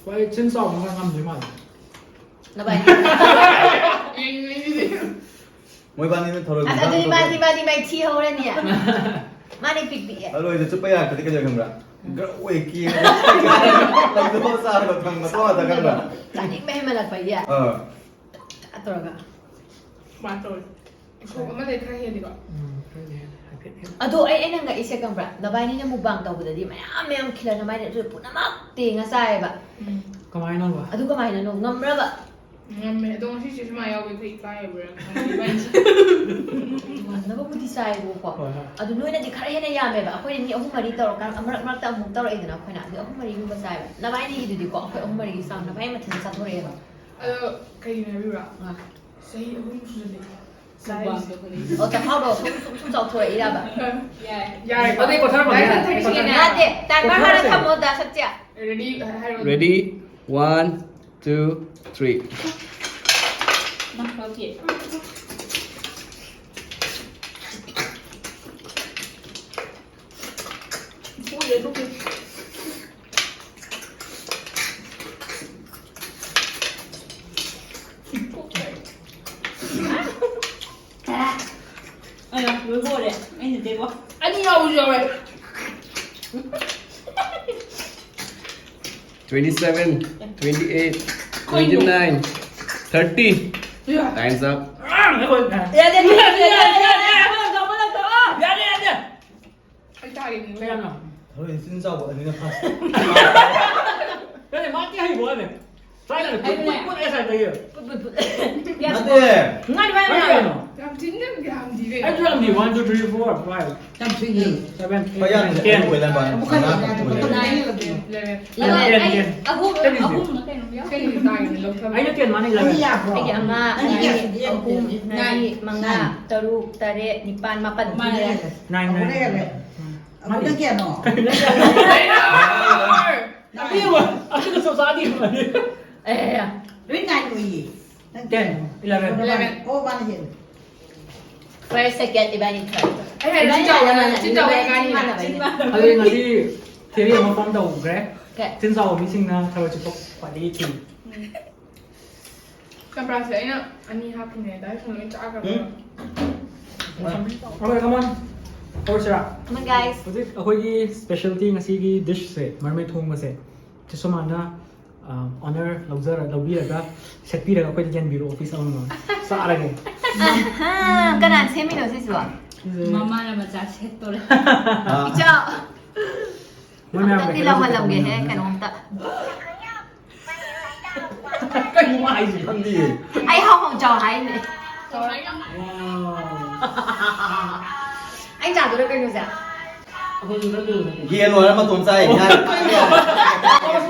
ꯍꯣꯏ, ꯆꯤꯟ ꯆꯥꯎꯕ ꯈꯔ ꯉꯝꯗꯣꯏ ꯃꯥꯜꯂꯦ꯫ ꯅꯕꯥꯏꯅꯤ꯫ ꯌꯦꯡꯉꯤꯉꯩꯁꯤꯗꯤ꯫ ꯃꯣꯏꯕꯥꯅꯤꯅ ꯊꯔꯣꯏ ꯑꯁ, ꯑꯗꯨꯗꯤ ꯃꯥꯗꯤ, ꯃꯥꯗꯤ ꯃꯥꯏꯊꯤ ꯍꯧꯔꯅꯤ꯫ ꯃꯥꯅꯤ ꯄꯤꯛ ꯄꯤꯛꯑꯦ꯫ ꯊꯔꯣꯏꯗꯣ ꯆꯨꯞꯄ ꯌꯥꯔꯛꯇ꯭ꯔꯗꯤ ꯀꯩꯗꯧ ꯈꯪꯕ꯭ꯔꯥ? ꯒ꯭ꯔꯧ ꯑꯣꯏ ꯀꯦꯡꯉꯒ ꯂꯪꯊꯣꯛꯑ ꯆꯥꯕꯗꯣ ꯈꯪꯕ ꯇꯣ ꯉꯥꯛꯇ ꯈꯪꯕ꯭ꯔꯥ? ꯆꯥꯅꯤꯡꯕ ꯍꯦꯟꯃꯜꯂꯛꯄꯒꯤ꯫ ꯑꯥ꯫ ꯇꯧꯔꯒ꯫ ꯁꯨꯃꯥꯏꯅ ꯇꯧꯔꯦ꯫ ꯁꯣꯛ ꯑꯃꯗꯩ ꯈꯔ ꯍꯦꯜꯂꯤꯀꯣ? ꯎꯝ, ꯈꯔꯗꯤ ꯍꯦꯜꯂꯦ꯫ ꯍꯥꯏꯐꯦꯠ ꯍꯦꯜꯂꯦ꯫ ꯑꯗꯣ ꯑꯩ, ꯑꯩꯅ ꯉꯛꯏꯁꯦ ꯈꯪꯕ꯭ꯔꯥ? ꯅꯕꯥꯏꯅꯤꯅ mukbang ꯇꯧꯕꯗꯗꯤ ꯃꯌꯥꯝ ꯃꯌꯥꯝ ꯈꯤꯜꯂ ꯅꯕꯥꯏꯅꯤ ꯑꯗꯨ ꯄꯨꯝꯅꯃꯛ ꯇꯦꯡꯉ ꯆꯥꯏꯌꯦꯕ꯫ ꯎꯝ꯫ ꯀꯃꯥꯏꯅꯣꯕ? ꯑꯗꯨ ꯀꯃꯥꯏꯅꯅꯣ? ꯉꯝꯕ꯭ꯔꯕ? ꯉꯝꯃꯦ꯫ ꯑꯗꯣ ꯉꯁꯤꯁꯦ ꯁꯨꯃꯥꯏꯅ ꯌꯥꯎꯕ ꯑꯩꯈꯣꯏ ꯏꯀꯥꯏꯕ꯭ꯔꯥ ꯈꯪꯗꯦ ꯏꯕꯥꯅꯤꯁꯦ꯫ ꯉꯝꯅꯕꯕꯨꯗꯤ ꯆꯥꯏꯌꯦꯕꯀꯣ꯫ ꯍꯣꯏ, ꯍꯣꯏ꯫ ꯑꯗꯨ ꯅꯣꯏꯅꯗꯤ ꯈꯔ ꯍꯦꯟꯅ ꯌꯥꯝꯃꯦꯕ꯫ ꯑꯩꯈꯣꯏꯅ ꯃꯤ ꯑꯍꯨꯝ ꯃꯔꯤ ꯇꯧꯔꯀꯥꯟꯗ ꯃꯔꯛ ꯃꯔꯛꯇ ꯑꯃꯨꯛ ꯇꯧꯔꯛꯏꯗꯅ ꯑꯩꯈꯣꯏꯅ꯫ ꯑꯗꯨ ꯑꯍꯨꯝ ꯃꯔꯤꯒꯨꯝꯕ ꯆꯥꯏꯕ꯫ ꯅꯕꯥꯏꯅꯤꯒꯤꯗꯨꯗꯤꯀꯣ ꯑꯩꯈꯣꯏ ꯑꯍꯨꯝ ꯃꯔꯤꯒꯤ ꯆꯥꯡ ꯅꯕꯥꯏꯅꯤ ꯃꯊꯟ ꯆꯥꯊꯣꯔꯛꯑꯦꯕ꯫ ꯑꯗꯣ ꯀꯩꯒꯤꯅꯣ ꯍꯥꯏꯕꯤꯕ꯭ꯔꯥ? ꯑꯥ꯫ ꯆꯍꯤ ꯑꯍꯨꯝ ꯁꯨꯖꯜꯂꯛꯑꯦ꯫ ꯆꯥꯔꯤꯁꯦ꯫ ꯑꯣ, ꯆꯈꯥꯎꯗꯣ ꯁꯨꯝ, ꯁꯨꯝ, ꯁꯨꯝ ꯆꯥꯎꯊꯣꯔꯛꯏꯔꯕ? ꯌꯥꯏ꯫ ꯌꯥꯔꯦꯀꯣ? ꯑꯗꯨꯗꯤ ꯀꯣꯊꯔꯝꯃꯒꯦ꯫ ꯗꯥꯏꯔꯦꯛ ꯊꯝꯃꯁꯤꯅꯦ꯫ ꯅꯠꯇꯦ, timer ꯍꯥꯟꯅ ꯀꯣꯊꯔꯁꯦ꯫ ꯊꯝꯃꯣ, ꯗꯥ ꯁꯇ꯭ꯌ꯫ Ready? ꯍꯥꯏꯔꯣ꯫ Ready? One, two, three. ꯅꯪ ꯈꯔ ꯀꯦ꯫ ꯄꯨꯏꯌꯦ, ꯊꯣꯛꯇꯦ꯫ ꯑꯌꯥ, ꯂꯣꯏ ꯍꯣꯔꯦ꯫ ꯑꯩꯅ ꯇꯦꯕꯣ꯫ ꯑꯅꯤ ꯌꯥꯎꯕꯁꯨ ꯌꯥꯎꯋꯦ꯫ Twenty seven, twenty eight, twenty nine, thirty. ꯌꯥ꯫ Time's up. ꯌꯥꯗꯦ, ꯌꯥꯗꯦ, ꯌꯥꯗꯦ, ꯌꯥꯗꯦ, ꯌꯥꯗꯦ꯫ ꯌꯥꯗꯦ, ꯌꯥꯗꯦ꯫ ꯑꯩ ꯇꯥꯒꯦ, ꯅꯤꯡꯉꯨ꯫ ꯀꯌꯥꯅꯣ? ꯊꯔꯣꯏ ꯆꯤꯟ ꯆꯥꯎꯕ ꯑꯅꯤꯅ first꯫ ꯅꯠꯇꯦ, ꯃꯥꯗꯤ ꯍꯩꯕ ꯋꯥꯅꯦ꯫ ꯁ꯭ꯋꯥꯏꯗ ꯄꯨꯠ, ꯄꯨꯠ, ꯄꯨꯠ, ꯑꯦ, ꯁ꯭ꯋꯥꯏꯗꯒꯤ꯫ ꯄꯨꯠ, ꯄꯨꯠ, ꯄꯨꯠ꯫ ꯌꯥꯝ ꯅꯠꯇꯦ꯫ ꯉꯥꯏ, ꯉꯥꯏ, ꯉꯥꯏ꯫ ꯀꯩꯅꯣ? ꯌꯥꯝ ꯊꯤꯅ ꯌꯥꯝꯗꯤꯌꯦ꯫ ꯑꯩꯁꯨ ꯌꯥꯝꯗꯤ, one, two, three, four, five꯫ ꯌꯥꯝ ꯊꯤꯅ꯫ Seven, eight, ꯍꯣꯏ, ꯌꯥꯝꯗꯤ꯫ Nine, ten꯫ ꯑꯩꯈꯣꯏ ꯂꯝꯕꯥ ꯑꯃꯨꯛ ꯃꯉꯥ ꯈꯛꯇꯅꯦ꯫ ꯇꯧꯕꯅꯦ꯫ Eleven꯫ ꯑꯩ, ꯑꯩ ꯑꯍꯨꯝ, ten꯫ ꯑꯍꯨꯝꯂ ꯀꯩꯅꯣꯝ ꯌꯥꯎ-, ꯑꯩꯅ ten ꯃꯥꯅꯤ ꯂꯧꯊꯕ꯫ ꯑꯩꯒꯤ ꯑꯃ, ꯑꯅꯤ, ꯑꯅꯤ, ꯑꯍꯨꯝ, ꯃꯔꯤ, ꯃꯉꯥ, ꯇꯔꯨꯛ, ꯇꯔꯦꯠ, ꯅꯤꯄꯥꯟ, ꯃꯥꯄꯟ꯫ ꯃꯥꯅꯦ꯫ Nine, nine, nine꯫ ꯑꯃꯨꯛꯅ ꯀꯌꯥꯅꯣ? ꯀꯩꯅꯣ? ꯑꯕꯦꯕ, ꯑꯗꯨꯒ ꯆꯞ ꯆꯥꯗꯦ꯫ ꯑꯦ꯫ ꯂꯣꯏ nine ꯑꯣꯏꯌꯦ꯫ ꯅꯪ ten, eleven꯫ Eleven꯫ ꯑꯣ, ꯃꯥꯅ ꯍꯦꯜꯂꯦ꯫ First, second, ꯏꯕꯥꯅꯤ third꯫ ꯑꯩ ꯍꯥꯏꯔꯦ, ꯏꯕꯥꯅꯤ ꯆꯤꯟꯖꯥꯎ ꯍꯥꯟꯅ ꯍꯥꯟꯅ ꯆꯤꯟꯖꯥꯎ ꯏꯕꯥꯅꯤ ꯍꯥꯟꯅ ꯆꯤꯟ ꯍꯥꯟꯅ꯫ ꯑꯗꯨꯗꯤ ꯉꯁꯤ theory ꯑꯃ form ꯇꯧꯈ꯭ꯔꯦ꯫ Okay꯫ ꯆꯤꯟꯖꯥꯎ ꯃꯤꯁꯤꯡꯅ ꯊꯔꯣꯏ ꯆꯨꯞꯄ ꯈ꯭ꯋꯥꯏꯗꯒꯤ ꯊꯤ꯫ ꯎꯝ꯫ ꯆꯝꯄ꯭ꯔꯥꯁꯦ ꯑꯩꯅ ꯑꯅꯤ ꯍꯥꯞꯄꯤꯅꯦ, ꯗꯥꯏꯔꯦꯛ ꯁꯨꯝ ꯂꯣꯏ ꯆꯥꯈ꯭ꯔꯕ꯫ ꯎꯝ꯫ Okay, come on꯫ ꯍꯧꯔꯁꯤꯔꯥ? Come on, guys꯫ ꯍꯧꯖꯤꯛ ꯑꯩꯈꯣꯏꯒꯤ specialty ꯉꯁꯤꯒꯤ dishꯁꯦ, mermaid ꯊꯣꯡꯕꯁꯦ, ꯆꯦ ꯁꯣꯃꯥꯅ, ꯑ, honor ꯂꯧꯖꯔ-, ꯂꯧꯕꯤꯔꯒ, ꯁꯦꯠꯄꯤꯔꯒ ꯑꯩꯈꯣꯏꯗ ꯌꯦꯟꯕꯤꯔꯣ, piece ꯑꯃꯃꯝ꯫ ꯆꯥꯔꯒꯦ꯫ ꯑꯍꯥ, ꯀꯅꯥꯅ ꯁꯦꯝꯃꯤꯅꯣ ꯁꯤꯁꯤꯕꯣ? ꯁꯤꯁꯦ ꯃꯃꯥꯅ ꯃꯆꯥ ꯁꯦꯠꯇꯣꯔꯦ꯫ ꯑꯥ꯫ ꯏꯆꯥꯎ꯫ ꯃꯣꯏ ꯃꯌꯥꯝ ꯑꯝꯇꯗꯤ ꯂꯧꯍꯜꯂꯝꯒꯦꯍꯦ, ꯀꯩꯅꯣꯝꯇ꯫ ꯀꯩꯅꯣ ꯍꯥꯏꯁꯦ? ꯈꯪꯗꯤꯌꯦ꯫ ꯑꯩ ꯍꯥꯎ ꯍꯥꯎ ꯆꯥꯎ ꯍꯥꯏꯅꯦ꯫ Wow꯫ ꯑꯩ ꯆꯥꯗꯣꯏꯔꯣ ꯀꯩꯅꯣꯁꯦ? ꯑꯩꯈꯣꯏꯁꯨ ꯈꯔ ꯀꯩꯅꯣ ꯇꯧ꯫ ꯌꯦꯟ ꯂꯣꯏꯔ ꯃꯇꯣꯝ ꯆꯥꯏ꯫ ꯉꯥ-,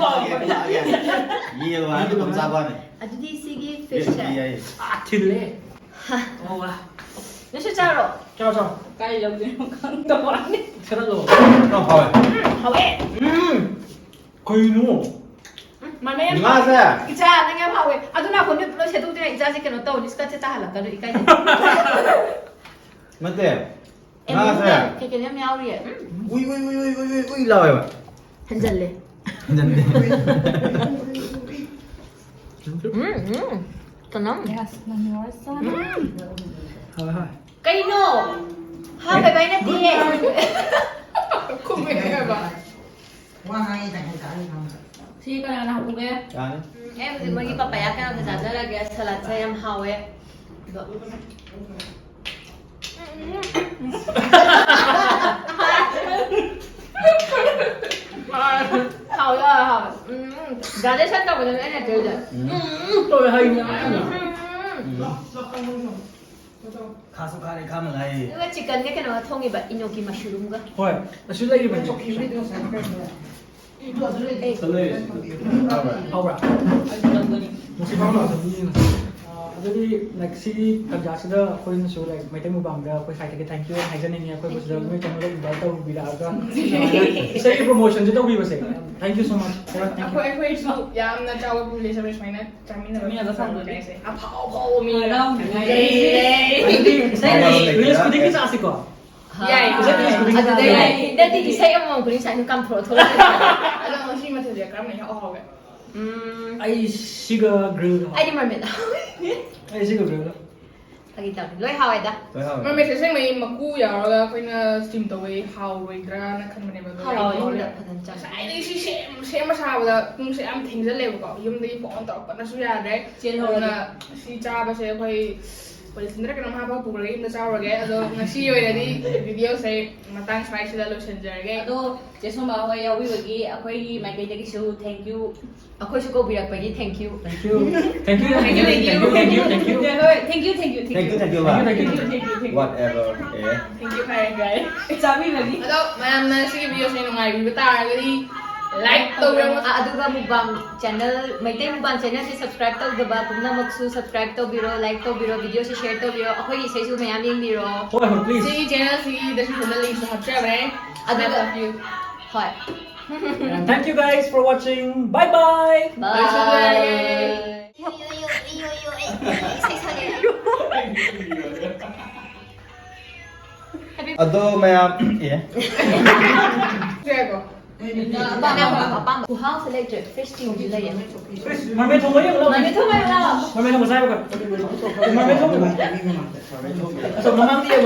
ꯌꯦꯟ ꯂꯣꯏꯔ ꯃꯇꯣꯝ ꯆꯥꯕ ꯋꯥꯅꯤ꯫ ꯑꯗꯨꯗꯤ ꯁꯤꯒꯤ fishꯁꯦ꯫ ꯌꯥꯏ, ꯌꯥꯏ꯫ ꯑꯥ, ꯊꯤꯜꯂꯦ꯫ ꯍꯥ꯫ ꯑꯣ, ꯋꯥ꯫ ꯅꯪꯁꯨ ꯆꯥꯔꯣ꯫ ꯆꯥꯎ, ꯆꯥꯎ꯫ ꯀꯥꯏ ꯂꯧꯗꯣꯏꯅꯣ ꯈꯪꯗꯕ ꯋꯥꯅꯤ꯫ ꯈꯔ ꯂꯧ꯫ ꯌꯥꯝ ꯍꯥꯎꯋꯦ꯫ ꯎꯝ, ꯍꯥꯎꯋꯦ꯫ ꯎꯝ꯫ ꯀꯩꯅꯣ? ꯎꯝ, ꯃꯃꯩ ꯌꯥꯝ ꯉꯥꯁꯦ꯫ ꯍꯥꯎꯋꯦ꯫ ꯏꯆꯥ, ꯅꯪ ꯌꯥꯝ ꯍꯥꯎꯋꯦ꯫ ꯑꯗꯨ ꯅꯥꯀꯣꯡꯗ ꯂꯣꯏ ꯁꯦꯠꯇꯣꯛꯇꯦ, ꯏꯆꯥꯁꯦ ꯀꯩꯅꯣ ꯇꯧꯅꯤ, skirtꯁꯦ ꯇꯥꯍꯜꯂꯛꯀꯅꯨ, ꯏꯀꯥꯏꯖꯩ꯫ ꯅꯠꯇꯦ꯫ ꯑꯦ, ꯉꯥꯁꯦ꯫ ꯀꯩ ꯀꯩꯅꯣ ꯌꯥꯝ ꯌꯥꯎꯔꯤꯌꯦ꯫ ꯎꯝ꯫ ꯎꯏ, ꯎꯏ, ꯎꯏ ꯂꯥꯎꯋꯦꯕ꯫ ꯍꯟꯖꯜꯂꯦ꯫ ꯍꯟꯖꯟꯗꯦ꯫ ꯎꯝ, ꯎꯝ꯫ ꯀꯅꯝ꯫ Yes, ꯅꯪ ꯌꯥꯎꯔꯁꯤ꯫ ꯎꯝ꯫ ꯍꯣꯏ, ꯍꯣꯏ꯫ ꯀꯩꯅꯣ? ꯍꯥꯞꯄꯦꯕ ꯑꯩ ꯅꯠꯇꯤꯌꯦ꯫ ꯈꯨꯝꯃꯦ ꯍꯥꯏꯕ꯫ ꯋꯥ ꯉꯥꯡꯉꯤ ꯇꯪꯈꯥꯏ ꯇꯥꯔꯤ ꯈꯪꯕ꯭ꯔꯥ? ꯁꯤ ꯀꯅꯥꯅ ꯍꯥꯞꯄꯨꯒꯦ? ꯌꯥꯅꯤ꯫ ꯎꯝ, ꯑꯩ ꯍꯧꯖꯤꯛ ꯃꯣꯏꯒꯤ papaya ꯀꯩꯅꯣꯁꯦ ꯆꯥꯖꯔꯒꯦ꯫ Saladꯁꯦ ꯌꯥꯝ ꯍꯥꯎꯋꯦ꯫ ꯑꯗꯣ ꯍꯥꯎꯋꯦ, ꯍꯥꯎꯋꯦ, ꯍꯥꯎꯋꯦ꯫ ꯎꯝ, ꯎꯝ꯫ Graduation ꯇꯧꯕꯗꯅꯦ ꯑꯩꯅ ꯇꯧꯔꯤꯁꯦ꯫ ꯎꯝ꯫ ꯎꯝ, ꯎꯝ, ꯇꯧꯋꯦ, ꯍꯩꯅꯦ꯫ ꯎꯝ, ꯎꯝ, ꯎꯝ꯫ ꯈꯥꯁꯨ ꯈꯥꯔꯦ, ꯈꯥ ꯃꯂꯥꯏ꯫ ꯑꯗꯨꯒ chickenꯒ ꯀꯩꯅꯣꯒ ꯊꯣꯡꯉꯤꯕ, ꯏꯅꯣꯀꯤ mushroomꯒ꯫ ꯍꯣꯏ, ꯑꯁꯤ ꯂꯩꯔꯤꯕꯅꯦ꯫ ꯆꯧꯀ꯭ꯔꯤꯕꯨꯗꯤ ꯉꯁꯥꯏ ꯀꯩꯅꯣ꯫ ꯍꯥꯎꯕ꯭ꯔꯥ? ꯅꯨꯡꯁꯤꯠ ꯐꯥꯎ ꯂꯥꯛꯇꯕꯅꯤ꯫ ꯑ, ꯑꯗꯨꯗꯤ, like, ꯁꯤꯒꯤ ꯇꯥꯟꯖꯥꯁꯤꯗ ꯑꯩꯈꯣꯏꯅꯁꯨ, like, ꯃꯩꯇꯩ ꯃꯨꯛꯕꯥꯡꯗ ꯑꯩꯈꯣꯏ side ꯇꯒꯤ thank you ꯍꯥꯏꯖꯅꯤꯡꯉꯤ, ꯑꯩꯈꯣꯏꯕꯨ ꯁꯤꯗ ꯅꯣꯏ channel ꯗ invite ꯇꯧꯕꯤꯔꯛꯑꯒ ꯏꯁꯩꯒꯤ promotion ꯁꯦ ꯇꯧꯕꯤꯕꯁꯦ꯫ Thank you so much. Thank you. ꯑꯩꯈꯣꯏ, ꯑꯩꯈꯣꯏꯁꯨ ꯌꯥꯝꯅ ꯆꯥꯎꯕ ꯄꯨꯟꯁꯤꯗ ꯁꯨꯃꯥꯏꯅ ꯆꯥꯃꯤꯟꯅꯕ ꯆꯥꯃꯤꯟꯅꯕ ꯐꯪꯕꯁꯦ ꯐꯪꯕꯁꯦ꯫ ꯑꯐꯥꯎ ꯑꯐꯥꯎꯕ ꯃꯤ ꯍꯔꯥꯎꯅ ꯌꯥꯝ ꯉꯥꯏꯔꯦ꯫ ꯂꯩꯔꯦ꯫ ꯑꯗꯨꯗꯤ ꯏꯁꯩ ꯍꯔꯥꯎꯅ reels ꯈꯨꯗꯤꯡꯒꯤ ꯂꯩꯔꯦ꯫ ꯆꯥꯁꯤꯀꯣ? ꯌꯥꯏ꯫ ꯏꯁꯩ reels ꯈꯨꯗꯤꯡꯒꯤ ꯑꯗꯨꯗ ꯆꯥꯁꯤꯀꯣ? ꯌꯥꯏ꯫ ꯅꯠꯇꯦ, ꯏꯁꯩ ꯑꯃꯃꯝ ꯈꯨꯗꯤꯡ ꯁꯨꯃꯥꯏꯅ ꯀꯥꯝꯊꯣꯛꯑ ꯊꯣꯛꯂꯛꯑꯦ꯫ ꯑꯗꯣ ꯉꯁꯤ ꯃꯊꯦꯜꯁꯦ ꯀꯔꯝꯕꯅ ꯏꯍꯥꯎ ꯍꯥꯎꯒꯦ? ꯎꯝ꯫ ꯑꯩ ꯁꯤꯒ grill ꯗꯣ ꯍꯥꯎꯋꯦ꯫ ꯑꯩꯗꯤ mermaid ꯍꯥꯎꯋꯦ꯫ ꯑꯩ ꯁꯤꯒ grill ꯗꯣ꯫ ꯐꯥꯒꯤ ꯇꯧꯅꯤ꯫ ꯂꯣꯏ ꯍꯥꯎꯋꯦꯗ꯫ ꯂꯣꯏ ꯍꯥꯎꯋꯦ꯫ Mermaid ꯁꯦ ꯑꯁꯦꯡꯕꯩ ꯃꯀꯨ ꯌꯥꯎꯔꯒ ꯑꯩꯈꯣꯏꯅ steam ꯇꯧꯕꯩ ꯍꯥꯎꯔꯣꯏꯗ꯭ꯔꯥꯅ ꯈꯟꯕꯅꯦꯕ, ꯑꯗꯣ ꯍꯥꯎꯋꯦ, ꯌꯥꯝ ꯍꯥꯎꯔꯦ꯫ ꯃꯅꯨꯡꯗ ꯐꯖꯅ ꯆꯪꯉꯦ꯫ ꯉꯁꯥꯏꯗꯒꯤ ꯁꯤ ꯁꯦꯝ-, ꯁꯦꯝꯕ ꯁꯥꯕꯗ ꯄꯨꯡꯁꯦ ꯌꯥꯝ ꯊꯦꯡꯖꯜꯂꯦꯕꯀꯣ꯫ ꯌꯨꯝꯗꯒꯤ phone ꯇꯧꯔꯛꯄꯅꯁꯨ ꯌꯥꯗ꯭ꯔꯦ꯫ ꯆꯦꯜꯍꯧꯔꯒꯦ꯫ ꯑꯗꯨꯅ ꯁꯤ ꯆꯥꯕꯁꯦ ꯑꯩꯈꯣꯏ polythene ꯗꯔ ꯀꯩꯅꯣꯝ ꯍꯥꯞꯄꯒ ꯄꯨꯈ꯭ꯔꯒ ꯌꯨꯝꯗ ꯆꯥꯔꯨꯔꯒꯦ꯫ ꯑꯗꯣ ꯉꯁꯤ ꯑꯣꯏꯅꯗꯤ video ꯁꯦ ꯃꯇꯥꯡ ꯁ꯭ꯋꯥꯏꯁꯤꯗ ꯂꯣꯏꯁꯤꯟꯖꯔꯒꯦ꯫ ꯑꯗꯣ ꯆꯦ ꯁꯣꯃꯥ ꯍꯣꯏ ꯌꯥꯎꯕꯤꯕꯒꯤ ꯑꯩꯈꯣꯏꯒꯤ ꯃꯥꯏꯀꯩꯗꯒꯤꯁꯨ thank you꯫ ꯑꯩꯈꯣꯏꯁꯨ ꯀꯧꯕꯤꯔꯛꯄꯒꯤ thank you꯫ Thank you. Thank you, thank you, thank you, thank you, thank you. ꯍꯣꯏ, thank you, thank you, thank you꯫ Thank you, thank you, ꯂꯥ꯫ Thank you, thank you, thank you, thank you꯫ Whatever, A. Thank you, ꯐꯔꯦ, ꯐꯔꯦ꯫ ꯆꯥꯕꯤꯕꯒꯤ꯫ ꯑꯗꯣ ꯃꯌꯥꯝꯅ ꯁꯤꯒꯤ video ꯁꯦ ꯅꯨꯡꯉꯥꯏꯕꯤꯕ ꯇꯥꯔꯒꯗꯤ like ꯇꯧꯕꯤꯔꯝꯃꯣ꯫ ꯑ-, ꯑꯗꯨꯒ mukbang channel, Meitei mukbang channel ꯁꯦ subscribe ꯇꯧꯗꯕ ꯄꯨꯝꯅꯃꯛꯁꯨ subscribe ꯇꯧꯕꯤꯔꯣ, like ꯇꯧꯕꯤꯔꯣ, video ꯁꯦ share ꯇꯧꯕꯤꯔꯣ, ꯑꯩꯈꯣꯏꯒꯤ ꯏꯁꯩꯁꯨ ꯃꯌꯥꯝ ꯌꯦꯡꯕꯤꯔꯣ꯫ ꯍꯣꯏ, ꯍꯣꯏ, please꯫ ꯁꯤꯒꯤ channel ꯁꯤꯒꯤ description ꯗ link ꯁꯨ ꯍꯥꯞꯆꯈ꯭ꯔꯦ꯫ ꯑꯗꯨꯒ, I love you꯫ ꯍꯣꯏ꯫ And thank you guys for watching. Bye bye. Bye꯫ ꯂꯣꯏꯁꯤꯟꯖꯔꯒꯦ꯫ ꯌꯣ, ꯌꯣ, ꯌꯣ, ꯌꯣ, ꯌꯣ, ꯑꯩ, ꯑꯩ ꯏꯁꯩ ꯁꯛꯀꯦ꯫ ꯑꯗꯣ ꯃꯌꯥꯝ, ꯑꯦ꯫ ꯁꯦꯀꯣ꯫ ꯑꯄꯥꯝꯕ, ꯑꯄꯥꯝꯕ, ꯑꯄꯥꯝꯕ꯫ ꯈꯨꯍꯥꯎꯁꯦ ꯂꯩꯇ꯭ꯔꯦ꯫ Fish stew ꯁꯤ ꯂꯩꯌꯦ꯫ Mermaid ꯊꯣꯡꯕ ꯌꯦꯡꯉꯨ ꯂꯥꯎ꯫ Mermaid ꯊꯣꯡꯕ ꯌꯦꯡꯉꯨ ꯂꯥꯎ꯫ Mermaid ꯊꯣꯡꯕ ꯆꯥꯔꯨ ꯀꯩꯅꯣ꯫ Mermaid ꯊꯣꯡꯕ꯫ ꯑꯁꯣꯝ ꯃꯃꯥꯡꯗ ꯌꯦꯡꯉꯨ꯫